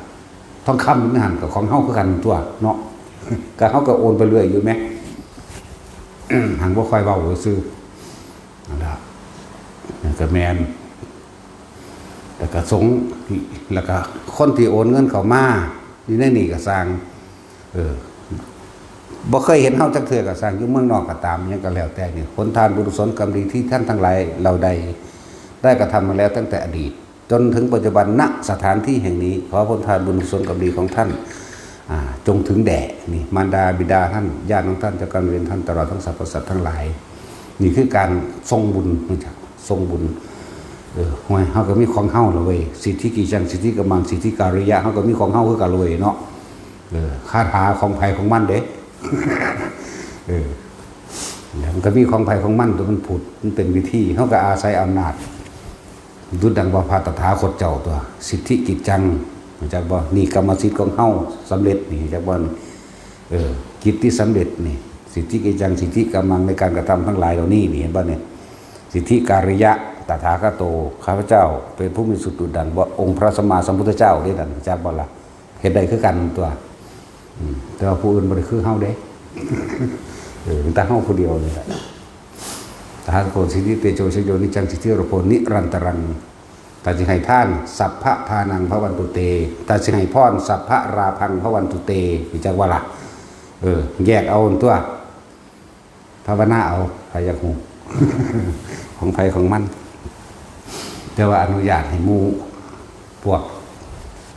ทองคำในหั่นก็ของเฮาคือกันตัวเนาะ ก็เฮาก็โอนไปเรื่อยอยู่แหม หังบ่ค่อยเว้าซื่อ นั่นล่ะ นั่นก็แม่น แล้วก็สงฆ์ แล้วก็คนที่โอนเงินเข้ามาอยู่ในนี่ก็ซ่าง เออ บ่เคยเห็นเฮาจักเทื่อก็ซ่าง อยู่เมืองนอกก็ตาม หยังก็แล้วแต่นี่ ผลทานบุญกุศลกรรมดีที่ท่านทั้งหลายเหล่าใดได้กระทำมาแล้วตั้งแต่อดีต จนถึงปัจจุบัน ณ สถานที่แห่งนี้ ขอผลทานบุญกุศลกรรมดีของท่าน อ่า จงถึงแด่ นี่ มารดาบิดาท่าน ญาติของท่าน เจ้ากรรมนายเวรท่าน ตลอดทั้งสรรพสัตว์ทั้งหลาย นี่คือการส่งบุญ รู้จักส่งบุญ เออ ห่วย เฮาก็มีของเฮาละเว้ย สิทธิกิจจัง สิทธิกำมัง สิทธิการิยะ เฮาก็มีของเฮาคือกันละเว้ยเนาะ เออ คาถาของไผของมันเด้ เออ แล้วมันก็มีของไผของมัน ตัวมันผุด มันเป็นวิธี เฮาก็อาศัยอำนาจ ดุจดังว่าพระตถาคตเจ้าตัว สิทธิกิจจัง รู้จักบ่ นี่กรรมสิทธิ์ของเฮาสำเร็จนี่ รู้จักบ่ เออ กิจที่สำเร็จนี่ สิทธิกิจจัง สิทธิกำมัง ในการกระทำทั้งหลายเหล่านี้นี่ เห็นบ่เนี่ย สิทธิการิยะ ตถาคโต ข้าพเจ้าเป็นผู้มีสุดดุจดังว่าองค์พระสัมมาสัมพุทธเจ้าเด้นั่น รู้จักบ่ล่ะ เฮ็ดได้คือกันตัว อืม แต่ว่าผู้อื่นบ่ได้คือเฮาเด้ เออ มีแต่เฮาผู้เดียวนี่แหละ ตถาคต สิทธิเตโช ชโย นิจจัง สิทธิโรโพ นิรันตรัง ถ้าสิให้ทาน สัพพะทานัง ภวันตุเต ถ้าสิให้พร สัพพะลาภัง ภวันตุเต รู้จักบ่ล่ะ เออ แยกเอาตัว ภาวนาเอา ไผอยากฮู้ ของไผของมัน แต่ว่าอนุญาตให้หมู่ พวก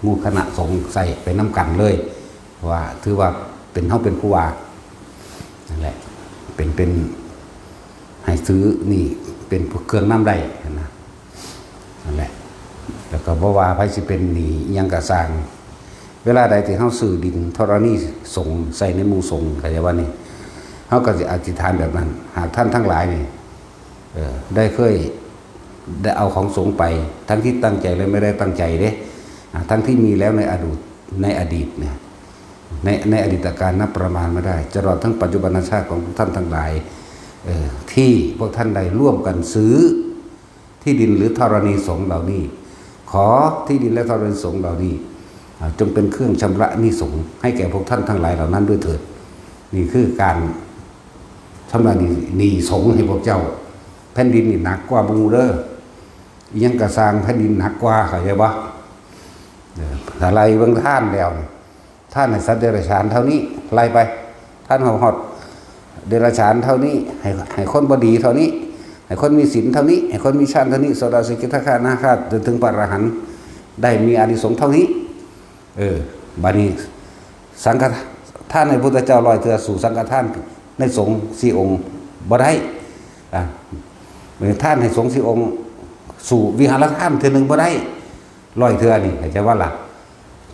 หมู่คณะสงฆ์ใช้ไปนำกันเลย เพราะว่าถือว่าเป็น เฮาเป็นผู้ว่า นั่นแหละ เป็น เป็น ให้ซื้อนี่เป็นเครื่องนำได้นะ นั่นแหละ แล้วก็บ่ว่าไผสิเป็นหนี้อิหยังก็ซ่าง เวลาใดที่เฮาซื้อดินธรณีสงฆ์ใส่ในหมู่สงฆ์ เข้าใจว่านี่ เฮาก็สิอธิษฐานแบบนั้น หากท่านทั้งหลายนี่ เออ ได้เคย ได้เอาของสงฆ์ไป ทั้งที่ตั้งใจและไม่ได้ตั้งใจเด้ อ่า ทั้งที่มีแล้วในอดีต ในอดีตเนี่ย ใน ในอดีตกาลนับประมาณไม่ได้ ตลอดทั้งปัจจุบันชาติของท่านทั้งหลาย เออ ที่พวกท่านได้ร่วมกันซื้อที่ดินหรือธรณีสงฆ์เหล่านี้ ขอที่ดินและธรณีสงฆ์เหล่านี้ อ่า จงเป็นเครื่องชำระหนี้สงฆ์ให้แก่พวกท่านทั้งหลายเหล่านั้นด้วยเถิด นี่คือการชำระหนี้ หนี้สงฆ์ให้พวกเจ้า แผ่นดินนี่หนักกว่าหมู่เด้อ อิหยังก็ซ่าง แผ่นดินหนักกว่า เข้าใจบ่ เออ ถ้าไล่เบิ่งทานแล้วนี่ ทานให้สัตว์เดรัจฉานเท่านี้ ไล่ไป ทานฮอดเดรัจฉานเท่านี้ ให้ ให้คนบ่ดีเท่านี้ ให้คนมีศีลเท่านี้ ให้คนมีฌานเท่านี้ โสดาสกิทาคานาคาจนถึงพระอรหันต์ ได้มีอานิสงส์เท่านี้ เออ บัดนี้ สังฆทานให้พุทธเจ้าร้อยเทื่อ สู้สังฆทานในสงฆ์สี่องค์บ่ได้ อ่ะ มื้อทานให้สงฆ์สี่องค์ สู้วิหารทานเทื่อหนึ่งบ่ได้ ร้อยเทื่อนี่ เข้าใจบ่ล่ะ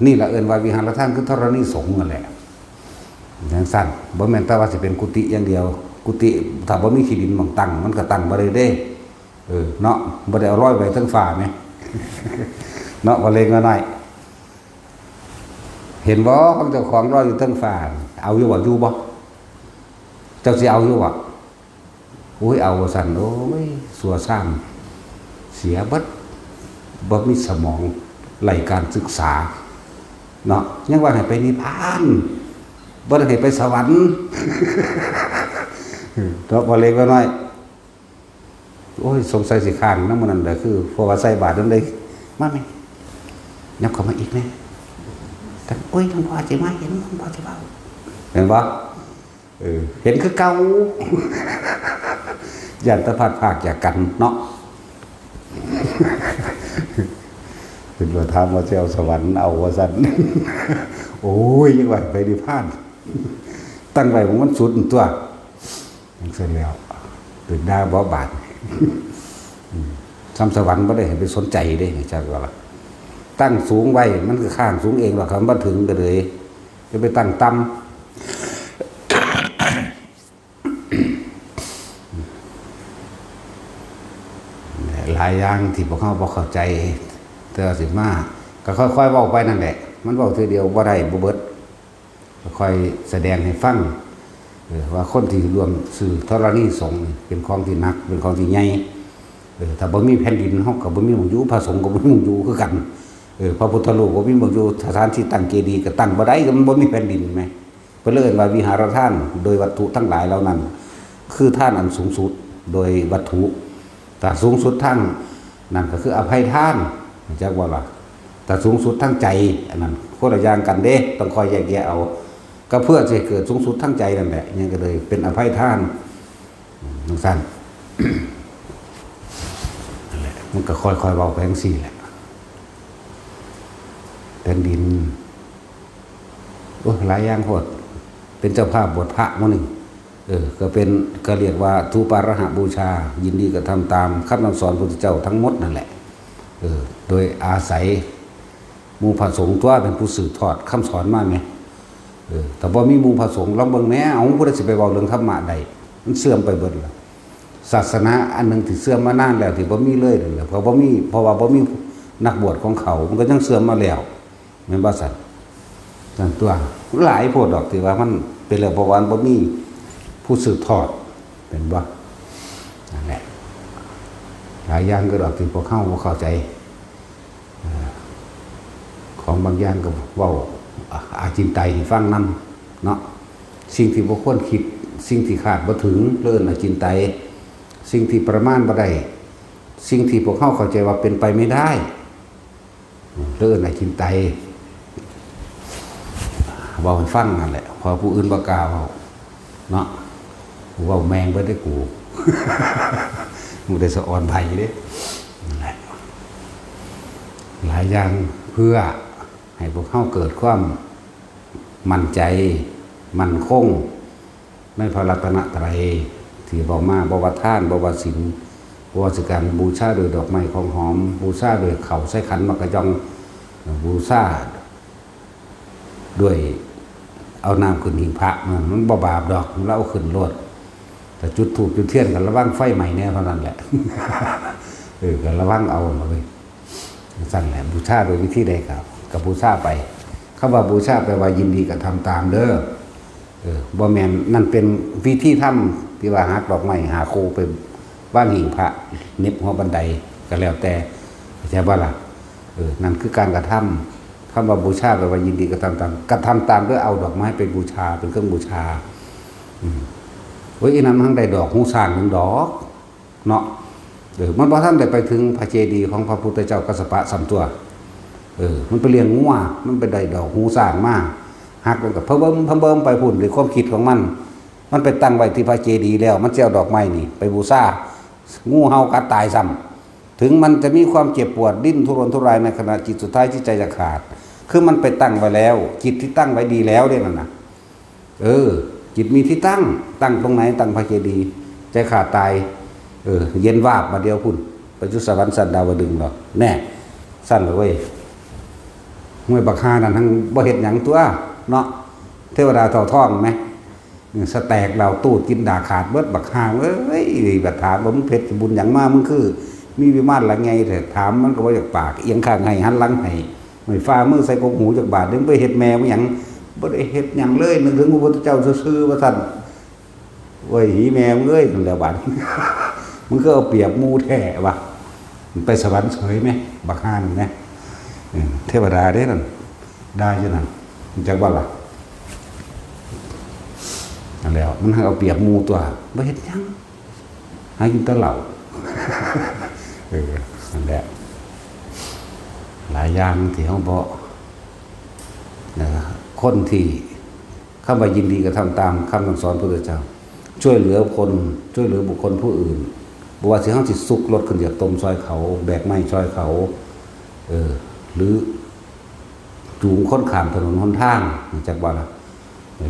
นี่ล่ะเอิ้นว่าวิหารทานคือธรณีสงฆ์นั่นแหละ จั่งซั้น บ่แม่นแต่ว่าสิเป็นกุฏิอย่างเดียว กุฏิถ้าบ่มีขี้ดินหม่องตั้ง มันก็ตั้งบ่ได้เด้ เออ เนาะ บ่ได้เอาลอยไปเทิงฟ้าแหม เนาะ พ่อเล็กน้อย เห็นบ่ ของเจ้าของลอยอยู่เทิงฟ้า เอาอยู่บ่ อยู่บ่ เจ้าสิเอาอยู่บ่ โอ้ย เอาว่าซั่น โอ้ย ซัวซ้ำ เสียเบิด บ่มีสมอง ไร้การศึกษา เนาะ ยังว่าให้ไปนิพพาน บ่ได้ให้ไปสวรรค์ เนาะ พ่อเล็กน้อย โอ้ย สงสัยสิค้างนำมื้อนั้นแหละ คือ เพราะว่าใส่บาตรนำเลย มาแม่ ยับเข้ามาอีกแน่ แต่ โอ้ย หลวงพ่อสิมาเห็น หลวงพ่อสิเว้า เห็นบ่ เออ เห็นคือเก่า ย้านแต่พลัดพรากจากกันเนาะ เพิ่นว่าถามว่าสิเอาสวรรค์ เอาว่าซั่น โอ้ย ยังว่าไปนิพพาน ตั้งไว้หม่องมันสุดนั่นตั่ว จั่งซั้นแล้ว เป็นดาบ่บาด อืม ซ้ำสวรรค์บ่ได้ให้ไปสนใจเด้ จักว่าล่ะ ตั้งสูงไว้ มันก็ค้างสูงเองดอก คันบ่ถึงก็เลย จะไปตั้งต่ำ หลายอย่างที่พวกเราบ่เข้าใจ แต่ว่าสิมา ก็ค่อยๆเว้าไปนั่นแหละ มันเว้าเทื่อเดียวบ่ได้ บ่เบิด ค่อยแสดงให้ฟัง เออ ว่าคนที่ร่วมซื้อธรณีสงฆ์นี่เป็นของที่หนัก เป็นของที่ใหญ่ เออ ถ้าบ่มีแผ่นดิน เฮาก็บ่มีหม่องอยู่ พระสงฆ์ก็บ่มีหม่องอยู่คือกัน เออ พระพุทธรูปบ่มีหม่องอยู่ สถานที่ตั้งเจดีย์ก็ตั้งบ่ได้ ก็มันบ่มีแผ่นดินแหม เพิ่นเลยเอิ้นว่าวิหารทาน โดยวัตถุทั้งหลายเหล่านั้น คือทานอันสูงสุดโดยวัตถุ แต่สูงสุดทาง นั่นก็คืออภัยทาน จักว่าล่ะ แต่สูงสุดทางใจ อันนั้นคนละอย่างกันเด้ ต้องคอยแยกแยะเอา ก็เพื่อจะให้เกิดสูงสุดทางใจนั่นแหละ ยังก็เลยเป็นอภัยทาน อืม จั่งซั้น นั่นแหละ มันก็ค่อยๆเว้าไปจั่งซี้แหละ แผ่นดิน โอ้ หลายอย่างโพด เป็นเจ้าภาพบวชพระมื้อหนึ่ง เออ ก็เป็น ก็เรียกว่าธูปาราหะบูชา ยินดีกระทำตามคำสั่งสอนพระพุทธเจ้าทั้งหมดนั่นแหละ เออ โดยอาศัยหมู่พระสงฆ์ตัวเป็นผู้สืบทอดคำสอนมาไง เออ ถ้าบ่มีหมู่พระสงฆ์ ลองเบิ่งแหน่ เอาผู้ใดสิไปเว้าเรื่องธรรมะได้ มันเสื่อมไปเบิดแล้ว ศาสนาอันหนึ่งที่เสื่อมมานานแล้ว ที่บ่มีเลยนั่นแหละ เพราะบ่มี เพราะว่าบ่มีนักบวชของเขา มันก็ยังเสื่อมมาแล้ว แม่นบ่ซั่น นั่นตัว หลายโพดดอกที่ว่ามันเป็นแล้ว เพราะว่ามันบ่มีผู้สืบทอด เป็นบ่ นั่นแหละ หลายอย่างก็ดอกที่พวกเฮาบ่เข้าใจ เอ่อ ของบางอย่างก็เว้า อา อาจินไตยให้ฟังนำเนาะ สิ่งที่บ่ควรคิด สิ่งที่คาดบ่ถึง เอิ้นอาจินไตย สิ่งที่ประมาณบ่ได้ สิ่งที่พวกเฮาเข้าใจว่าเป็นไปไม่ได้ เอิ้นอาจินไตย เว้าให้ฟังนั่นแหละ เพราะผู้อื่นบ่กล้าเว้าเนาะ กูเว้าแม่งเบิดเด้อกู บ่ได้สะออนไผเด้ นั่นแหละ หลายอย่างเพื่อให้พวกเฮาเกิดความมั่นใจ มั่นคง ในพระรัตนตรัยที่เว้ามา บ่ว่าทาน บ่ว่าศีล บ่ว่าสิการบูชาด้วยดอกไม้ของหอม บูชาด้วยข้าวใส่ขันหมากกะจ่อง บูชาด้วยเอาน้ำขึ้นหิ้งพระ มัน มันบ่บาปดอก เราเอาขึ้นโลด แต่จุดธูปจุดเทียนก็ระวังไฟไหม้แน่เท่านั้นแหละ เออ ก็ระวังเอาล่ะเว้ย จั่งซั้นแหละ บูชาโดยวิธีใดก็ ก็บูชาไป คำว่าบูชาแปลว่ายินดีกระทำตามเด้อ เออ บ่แม่น นั่นเป็นวิธีทำที่ว่าหักดอกไม้ห้าคู่ไปวางหิ้งพระ เหน็บหัวบันไดก็แล้วแต่ เข้าใจบ่ล่ะ เออ นั่นคือการกระทำ คำว่าบูชาแปลว่ายินดีกระทำตาม กระทำตามด้วยเอาดอกไม้ไปบูชา เป็นเครื่องบูชา อืม โอ้ย อีนั้นมันได้ดอกหูช้างหนึ่งดอก เนาะ เออ มันบ่ทันได้ไปถึงพระเจดีย์ของพระพุทธเจ้ากัสสปะซ้ำตัว เออ มันไปเลี้ยงงัว มันไปได้ดอกหูช้างมา หักมันก็พะเบิ่มพะเบิ่มไปพุ้นด้วยความคิดของมัน มันไปตั้งไว้ที่พระเจดีย์แล้ว มันสิเอาดอกไม้นี่ไปบูชา งูเห่ากัดตายซ้ำ ถึงมันจะมีความเจ็บปวดดิ้นทุรนทุรายในขณะจิตสุดท้ายที่ใจจะขาด คือมันไปตั้งไว้แล้ว จิตที่ตั้งไว้ดีแล้วเนี่ยนั่นน่ะ เออ จิตมีที่ตั้ง ตั้งตรงไหน ตั้งพระเจดีย์ ใจขาดตาย เออ เย็นวาบมาเดียวพุ่น ไปจุสวรรค์สันดาวดึงส์หรอกแน่ สั่นเลยเว้ย ห้วยบักฮานั่นทั้งบ่เฮ็ดหยังตัวเนาะ เทวดาเต่าท้องไหม สแตกเหล่าตู้จินดาขาดเบิดบักฮาเอ้ย บัดถามว่ามึงเพชรบุญหยังมา มึงคือ มีวิมานหลังไงแต่ถามมันก็บ่อยากปาก เอียงข้างให้หันหลังให้ ไม่ฟ้ามือใส่กกหูจักบาทเด้ มึงไปเฮ็ดแม่มึงหยัง บ่ได้เฮ็ดหยังเลย นึกถึงพระพุทธเจ้าซื่อๆว่าซั่น โอ้ย หีแม่มึงเอ้ย นั่นแหละบาด มึงก็เอาเปรียบหมู่แท้วะ มันไปสวรรค์เฉยไหม บักฮานั่นนะ เออ เทวดาเด้นั่น ได้อยู่นั่น จักว่าล่ะ นั่นแหล้ว มันให้เอาเปรียบหมู่ตัว บ่เฮ็ดหยัง หากินแต่เหล้า เออ นั่นแหละ หลายอย่างที่เฮาบ่ นะ คนที่ คำว่ายินดีกระทำตามคำสั่งสอนพระพุทธเจ้า ช่วยเหลือคน ช่วยเหลือบุคคลผู้อื่น บ่ว่าสิเฮาสิซุกรถขึ้นจากตมซอยเขา แบกไม้ซอยเขา เออ หรือ จูงคนข้ามถนนหนทาง จักว่าล่ะ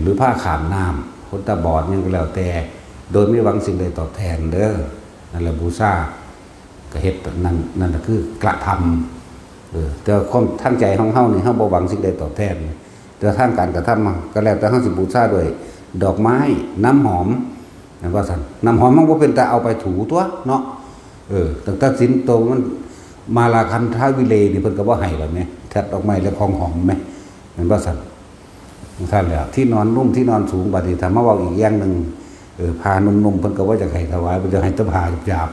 หรือพาข้ามน้ำ คนตาบอดหยังก็แล้วแต่ โดยไม่หวังสิ่งใดตอบแทนเด้อ นั่นแหละบูชา ก็เฮ็ดนั่น นั่นน่ะคือกระทำ เออ แต่ความทางใจของเฮานี่ เฮาบ่หวังสิ่งใดตอบแทน แต่ทางการกระทำก็แล้วแต่เฮาสิบูชาด้วยดอกไม้ น้ำหอม แม่นบ่ซั่น น้ำหอมมันบ่เป็นตาเอาไปถูตัวเนาะ เออ ตั้งแต่ศีลโตมัน มาลาคันทวิเลนี่เพิ่นก็บ่ให้แล้วแหม แทดดอกไม้และของหอมแหม แม่นบ่ซั่น ซั่นแหละ ที่นอนนุ่มที่นอนสูง บัดนี้ถ้ามาเว้าอีกอย่างหนึ่ง เออ ผ้านุ่มๆ เพิ่นก็บ่อยากให้ถวาย เพิ่นอยากให้แต่ผ้าหยาบ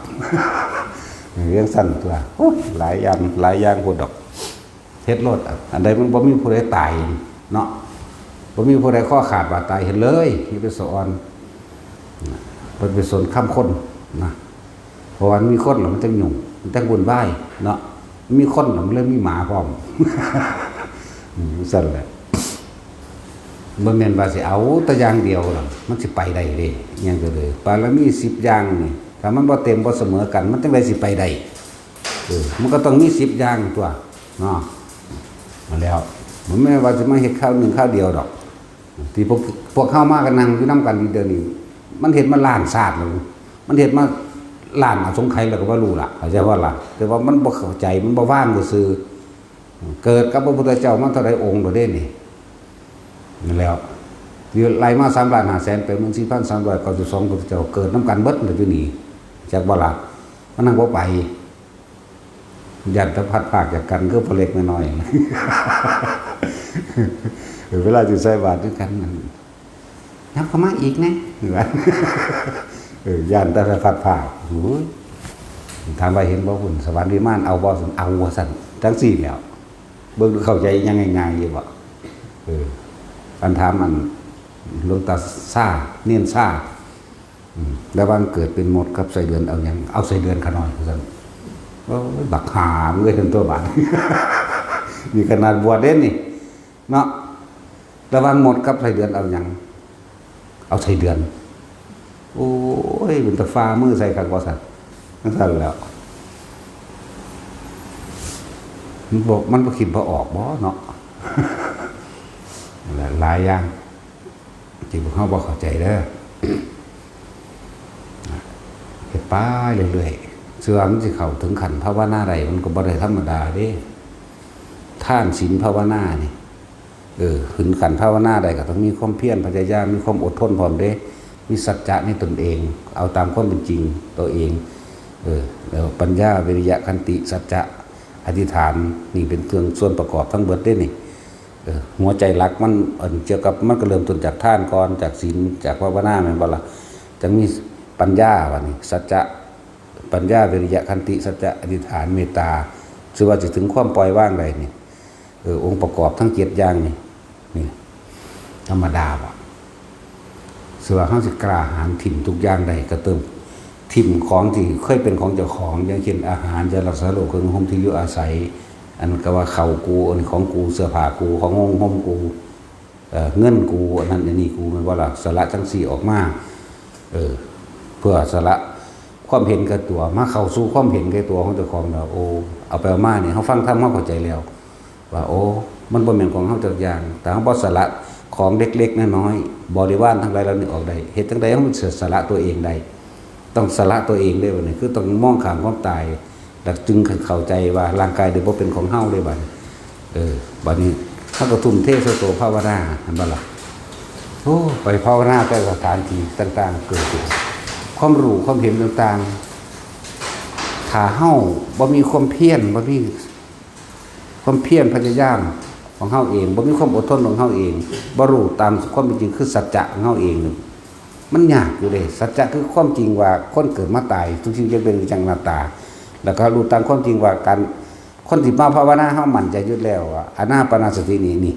ๆ เออ จั่งซั่นตัว โอ้ย หลายอย่าง หลายอย่างโพดดอก เฮ็ดโลดอะ อันใดมันบ่มีผู้ใดตายเนาะ บ่มีผู้ใดคอขาดบาดตาย เฮ็ดเลย อย่าไปสะออน เพิ่นไปสนคำคนนะ เพราะว่ามีคนแล้วมันจั่งยุ่ง มันจั่งวุ่นวายเนาะ มีคนแล้วมันเลยมีหมาพร้อม อืม ซั่นแหละ บ่แม่นว่าสิเอาแต่อย่างเดียวหรอก มันสิไปได้เด้ อิหยังก็เลย บารมีสิบอย่างนี่ ถ้ามันบ่เต็มบ่เสมอกัน มันจั่งใดสิไปได้ เออ มันก็ต้องมีสิบอย่างตัว เนาะ มาแล้ว มันไม่ว่าจะมาเฮ็ดคราวหนึ่งคราวเดียวดอก ที่พวก พวกเฮามากันนั่งอยู่นำกันอยู่เดี๋ยวนี้ มันเฮ็ดมาล้านชาติแล้ว มันเฮ็ดมาล้านอสงไขยแล้วก็บ่รู้ล่ะ เข้าใจบ่ล่ะ แต่ว่ามันบ่เข้าใจ มันบ่วางซื่อๆ เกิดกับพระพุทธเจ้ามาเท่าใดองค์แล้วเด้นี่ นั่นแหล้ว อยู่ไล่มาสามล้านห้าแสนแปดหมื่นสี่พันสามร้อยเก้าสิบสองพุทธเจ้า เกิดนำกันเบิดแล้วอยู่นี่ จักบ่ล่ะ มันนั่งบ่ไป ย่านแต่พลัดพรากจากกันคือพ่อเล็กแม่น้อย เวลาสิใส่บาตรคือกันนั่น นับเข้ามาอีกนะ เออ ย่านแต่พลัดพราก โอ้ย ถามว่าเห็นบ่พุ่น สวรรค์วิมาน เอาบ่ซั่น เอาว่าซั่น จั่งซี้แหล้ว เบิ่งดูเข้าใจยังง่ายๆอยู่บ่ เออ อันถามอัน หลวงตาซ่า เณรซ่า อืม ระหว่างเกิดเป็นมดกับไส้เดือนเอาหยัง เอาไส้เดือนข้าน้อย ว่าซั่น โอ้ย บักหามเอ้ย ซั่นตัวบาด นี่ขนาดบวชเด้นี่ เนาะ ระหว่างมดกับไส้เดือนเอาหยัง เอาไส้เดือน โอ้ย เป็นตาฟ้ามือใส่คักว่าซั่น จั่งซั่นแหล้ว มันบ่ มันบ่คิดบ่ออกบ่เนาะ หลายอย่าง ที่พวกเฮาบ่เข้าใจเด้อ เฮ็ดไปเรื่อยๆ เชื่อมันสิเข้าถึงขั้นภาวนาได้ มันก็บ่ได้ธรรมดาเด้ ทานศีลภาวนานี่ เออ ขึ้นขั้นภาวนาได้ก็ต้องมีความเพียรพยายาม มีความอดทนพร้อมเด้ มีสัจจะในตนเอง เอาตามความเป็นจริงตัวเอง เออ แล้วปัญญา วิริยะ ขันติ สัจจะ อธิษฐาน นี่เป็นเครื่องส่วนประกอบทั้งเบิดเด้นี่ เออ หัวใจหลักมัน อันเกี่ยวกับ มันก็เริ่มต้นจากทานก่อน จากศีล จากภาวนา แม่นบ่ล่ะ จั่งมีปัญญา บัดนี้ สัจจะ ปัญญา วิริยะ ขันติ สัจจะ อธิษฐาน เมตตา ซึ่งว่าสิถึงความปล่อยวางได้นี่ เออ องค์ประกอบทั้งเจ็ดอย่างนี่ นี่ ธรรมดาบ่ ซึ่งว่าเฮาสิกล้าหาญถิ่มทุกอย่างได้ ก็ต้องถิ่มของที่เคยเป็นของเจ้าของ อย่างเช่น อาหาร ยารักษาโรค เครื่องนุ่งห่มที่อยู่อาศัย อันก็ว่าเข้ากู อันนี้ของกู เสื้อผ้ากู ของนุ่งห่มกู เอ่อ เงินกู อันนั้นอันนี้กู แม่นบ่ล่ะ สละจั่งซี้ออกมา เออ เพื่อสละความเห็นแก่ตัว มาเข้าสู่ความเห็นแก่ตัวของเจ้าของแล้ว โอ้ เอาไปเอามานี่ เฮาฟังธรรม เฮาเข้าใจแล้ว ว่า โอ้ มันบ่แม่นของเฮาจักอย่าง แต่เฮาบ่สละของเล็กๆน้อยๆ บริวารทั้งหลายเหล่านี้ออกได้ เฮ็ดจั่งใดเฮาสิสละตัวเองได้ ต้องสละตัวเองเด้บัดนี้ คือต้องมองข้ามความตาย แล้วจึงเข้าใจว่าร่างกายเด้บ่เป็นของเฮาเด้บัดนี้ เออ บัดนี้เฮาก็ทุ่มเทใส่ตัวภาวนา เห็นบ่ล่ะ โอ้ ไปภาวนาแต่สถานที่ต่างๆ เกิดขึ้น ความรู้ความเห็นต่างๆ ถ้าเฮาบ่มีความเพียร บ่มีความเพียรพยายามของเฮาเอง บ่มีความอดทนของเฮาเอง บ่รู้ตามความเป็นจริงคือสัจจะของเฮาเองนี่ มันยากอยู่เด้ สัจจะคือความจริงว่าคนเกิดมาตาย ทุกสิ่งจะเป็นอนิจจังอนัตตา แล้วก็รู้ตามความจริงว่าการ คนที่มาภาวนาเฮามั่นใจอยู่แล้วว่าอานาปานสตินี่นี่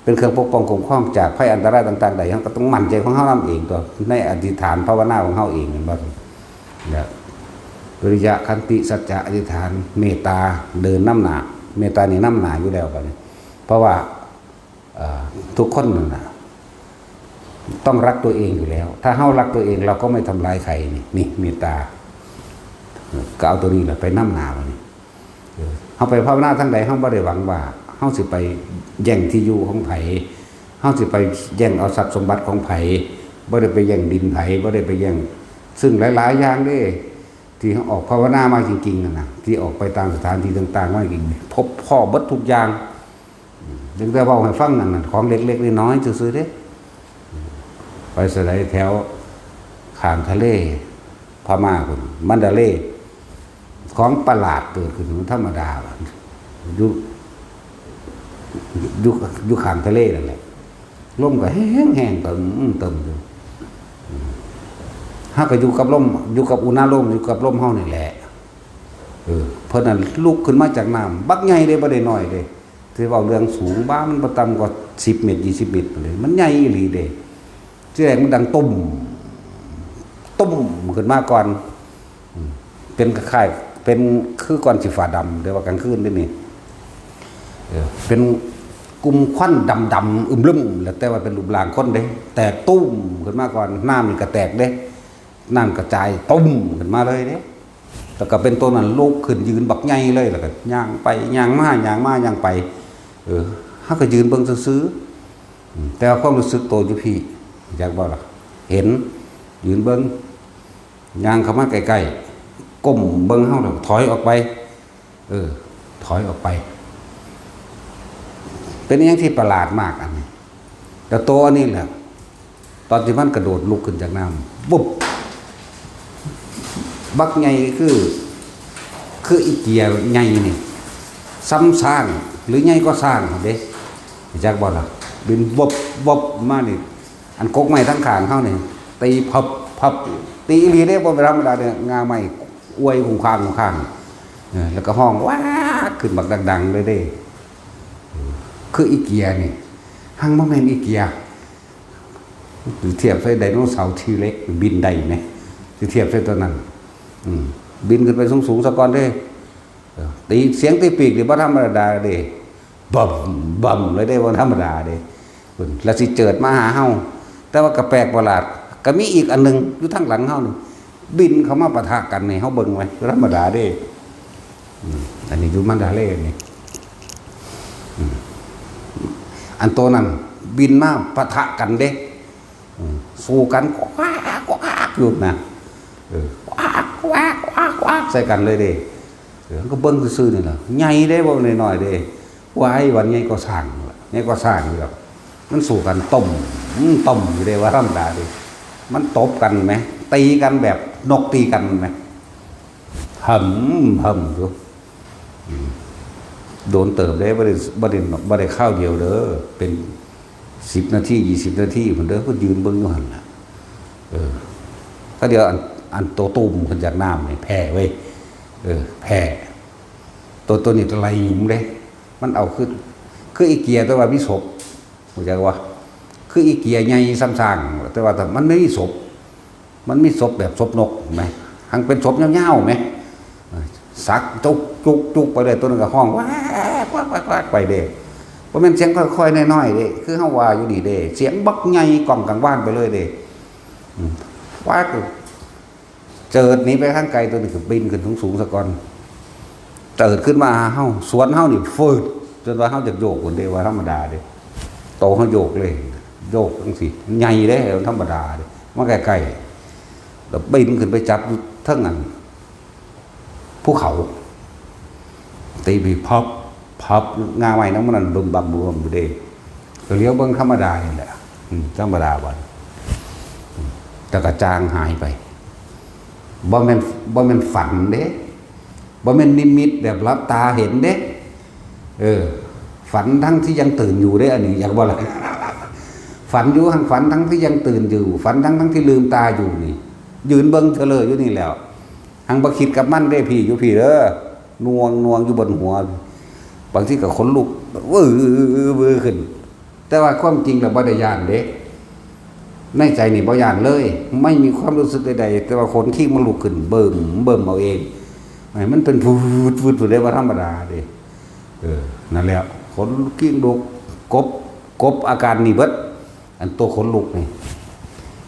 เป็นเครื่องปกป้องคุ้มครองจากภัยอันตรายต่างๆ ได้ เฮาก็ต้องมั่นใจของเฮานำเองตัว ในอธิษฐานภาวนาของเฮาเองแม่นบ่ เนี่ย วิริยะ ขันติ สัจจะ อธิษฐาน เมตตา เดินนำหน้า เมตตานี่นำหน้าอยู่แล้วบัดนี้ เพราะว่า เอ่อ ทุกคนนั่นน่ะ ต้องรักตัวเองอยู่แล้ว ถ้าเฮารักตัวเอง เราก็ไม่ทำร้ายใครนี่ นี่เมตตา ก็เอาตัวนี้แหละไปนำหน้าบัดนี้ เออ เฮาไปภาวนาทางใด เฮาบ่ได้หวังว่า เฮาสิไปแย่งที่อยู่ของไผ เฮาสิไปแย่งเอาทรัพย์สมบัติของไผ บ่ได้ไปแย่งดินไผ บ่ได้ไปแย่ง ซึ่งหลายๆ อย่างเด้ ที่เฮาออกภาวนามาจริงๆ นั่นน่ะ ที่ออกไปตามสถานที่ต่างๆ มาจริงๆ พบพ้อเบิดทุกอย่าง เพียงแต่เว้าให้ฟังนั่นน่ะ ของเล็กๆ น้อยๆ ซื่อๆ เด้ ไปไสแถวข้างทะเลพม่าพุ้น มันดาเลย์ ของประหลาดเกิดขึ้น มันธรรมดาล่ะ อยู่ อยู่ อยู่ข้างทะเลนั่นแหละ ลมก็แฮงๆ เติม เติมอยู่ เฮาก็อยู่กับลม อยู่กับอุณาโลม อยู่กับลมเฮานี่แหละ เออ เพิ่นนั่นลุกขึ้นมาจากน้ำ บักใหญ่เด้ บ่ได้น้อยเด้ สิเว้าเรื่องสูง บ่ามันบ่ต่ำกว่าสิบเมตร ยี่สิบเมตรพู้นเด้ มันใหญ่อีหลีเด้ ทีแรกมันดังตุ้ม ตุ้มขึ้นมาก่อน อืม เป็นคล้ายๆ เป็นคือก้อนสีฟ้าดำ แต่ว่ากลางคืนเด้นี่ เออ เป็นกลุ่มควันดำๆ อึมลึมแหละ แต่ว่าเป็นรูปร่างคนเด้ แตกตุ้มขึ้นมาก่อน น้ำนี่ก็แตกเด้ น้ำกระจายตุ้มขึ้นมาเลยเด้ แล้วก็เป็นตัวนั้นลุกขึ้นยืนบักใหญ่เลย แล้วก็ย่างไปย่างมา ย่างมาย่างไป เออ เฮาก็ยืนเบิ่งซื่อๆ อืม แต่ว่าความรู้สึกโตอยู่พี้ จักบ่ล่ะ เห็น ยืนเบิ่ง ย่างเข้ามาใกล้ๆ ก้มเบิ่งเฮาแล้วถอยออกไป เออ ถอยออกไป เป็นอิหยังที่ประหลาดมากอันนี้ แต่โตอันนี้แหละ ตอนที่มันกระโดดลุกขึ้นจากน้ำ ปุ๊บ บักใหญ่คือ คืออีเกียใหญ่นี่ ซ้ำช้าง หรือใหญ่กว่าช้างเด้ จักบ่ล่ะ บินวบวบมานี่ อันกกไม้ทั้งข้างเฮานี่ ตีพับพับ ตีอีหลีเด้ บ่เป็นธรรมดาเด้ งาไม้อวยคุงคางคุงคาง เออ แล้วก็ฮ้องว้าขึ้นบักดังๆ เลยเด้ คืออีเกียนี่ หังบ่แม่นอีเกีย สิเทียบใส่ไดโนเสาร์ทีเร็กซ์บินได้ไหม สิเทียบใส่ตัวนั้น อืม บินขึ้นไปสูงๆ ซะก่อนเด้ เออ ตี เสียงตีปีกนี่บ่ธรรมดาเด้ บึ้มบึ้มเลยเด้ บ่ธรรมดาเด้ พุ้น แล้วสิเจิดมาหาเฮา แต่ว่าก็แปลกประหลาด ก็มีอีกอันหนึ่งอยู่ทางหลังเฮานี่ บินเข้ามาปะทะกันนี่ เฮาเบิ่งไว้ บ่ธรรมดาเด้ อืม อันนี้อยู่มันดาเลย์นี่ อืม อันโตนั้นบินมาปะทะกันเด้ อืม สู้กัน ควักควักอยู่นะ เออ ควักควักควักควักใส่กันเลยเด้ เออ ก็เบิ่งซื่อๆ นี่ล่ะ ใหญ่เด้ บ่น้อยๆ เด้ ว้าย วันใหญ่ก็สร้างล่ะ ใหญ่ก็สร้างอยู่ดอก มันสู้กันต้ม อืม ต้มอยู่เด้ ว่าธรรมดาเด้ มันตบกันแหม ตีกันแบบนกตีกันแหม หำหำอยู่ อืม โดนเติบเด้ บ่ได้ บ่ได้ บ่ได้คราวเดียวเด้อ เป็นสิบนาที ยี่สิบนาทีพุ้นเด้อ ก็ยืนเบิ่งอยู่หั่นล่ะ เออ ก็เดี๋ยวอัน อันโตตุ้มขึ้นจากน้ำนี่แพ้เว้ย เออ แพ้ ตัว ตัวนี้ไหลหยุมเด้ มันเอาคือ คืออีเกีย แต่ว่ามีศพ รู้จักวะ คืออีเกียใหญ่ซ้ำช้าง แต่ว่ามันไม่มีศพ มันมีศพแบบศพนกไหม หังเป็นศพยาวๆไหม สักจุกจุกจุกไปเลย ตัวนั้นก็ฮ้อง แวกแวกแวกแวกไปเด้ บ่แม่นเสียงค่อยๆ น้อยๆ เด้ คือเฮาว่าอยู่นี่เด้ เสียงบักใหญ่ก้องกังวานไปเลยเด้ อืม แวก เจิดหนีไปทางไกล ตัวนี้ก็บินขึ้นสูงๆ ซะก่อน เจิดขึ้นมาหาเฮา สวนเฮานี่ ฟืด จนว่าเฮาจะโยกพุ้นเด้ ว่าธรรมดาเด้ โตเฮาโยกเลย โยกจังซี่ ใหญ่เด้ ธรรมดาเด้ มาใกล้ แล้วบินขึ้นไปจับอยู่เทิงอันภูเขา ตีบีพับพับ งาไม้นำมันนั่นบึมบัมบึมบัมอยู่เด้ ก็เหลียวเบิ่งธรรมดานี่แหละ อืม ธรรมดาบัด อืม แต่ก็จางหายไป บ่แม่น บ่แม่นฝันเด้ บ่แม่นนิมิตแบบหลับตาเห็นเด้ เออ ฝันทั้งที่ยังตื่นอยู่เด้ อันนี้อยากบอกเลย ฝันอยู่ทั้ง ฝันทั้งที่ยังตื่นอยู่ ฝันทั้งทั้งที่ลืมตาอยู่นี่ ยืนเบิ่งเธอเลยอยู่นี่แล้ว หังบ่คิดกับมันเด้พี่ อยู่พี่เด้อ นวงนวงอยู่บนหัว บางทีก็ขนลุก วื้อวื้อขึ้น แต่ว่าความจริงแล้วบ่ได้ย้านเด้ ในใจนี่บ่ย้านเลย ไม่มีความรู้สึกใดๆ แต่ว่าขนคิงมันลุกขึ้นเบิ่มเบิ่มเอาเอง มันเป็นฟืดฟืดฟืดได้ว่าธรรมดาเด้ เออ นั่นแหละ ขนคิงลุก กบ กบอาการนี่เบิด อันตัวขนลุกนี่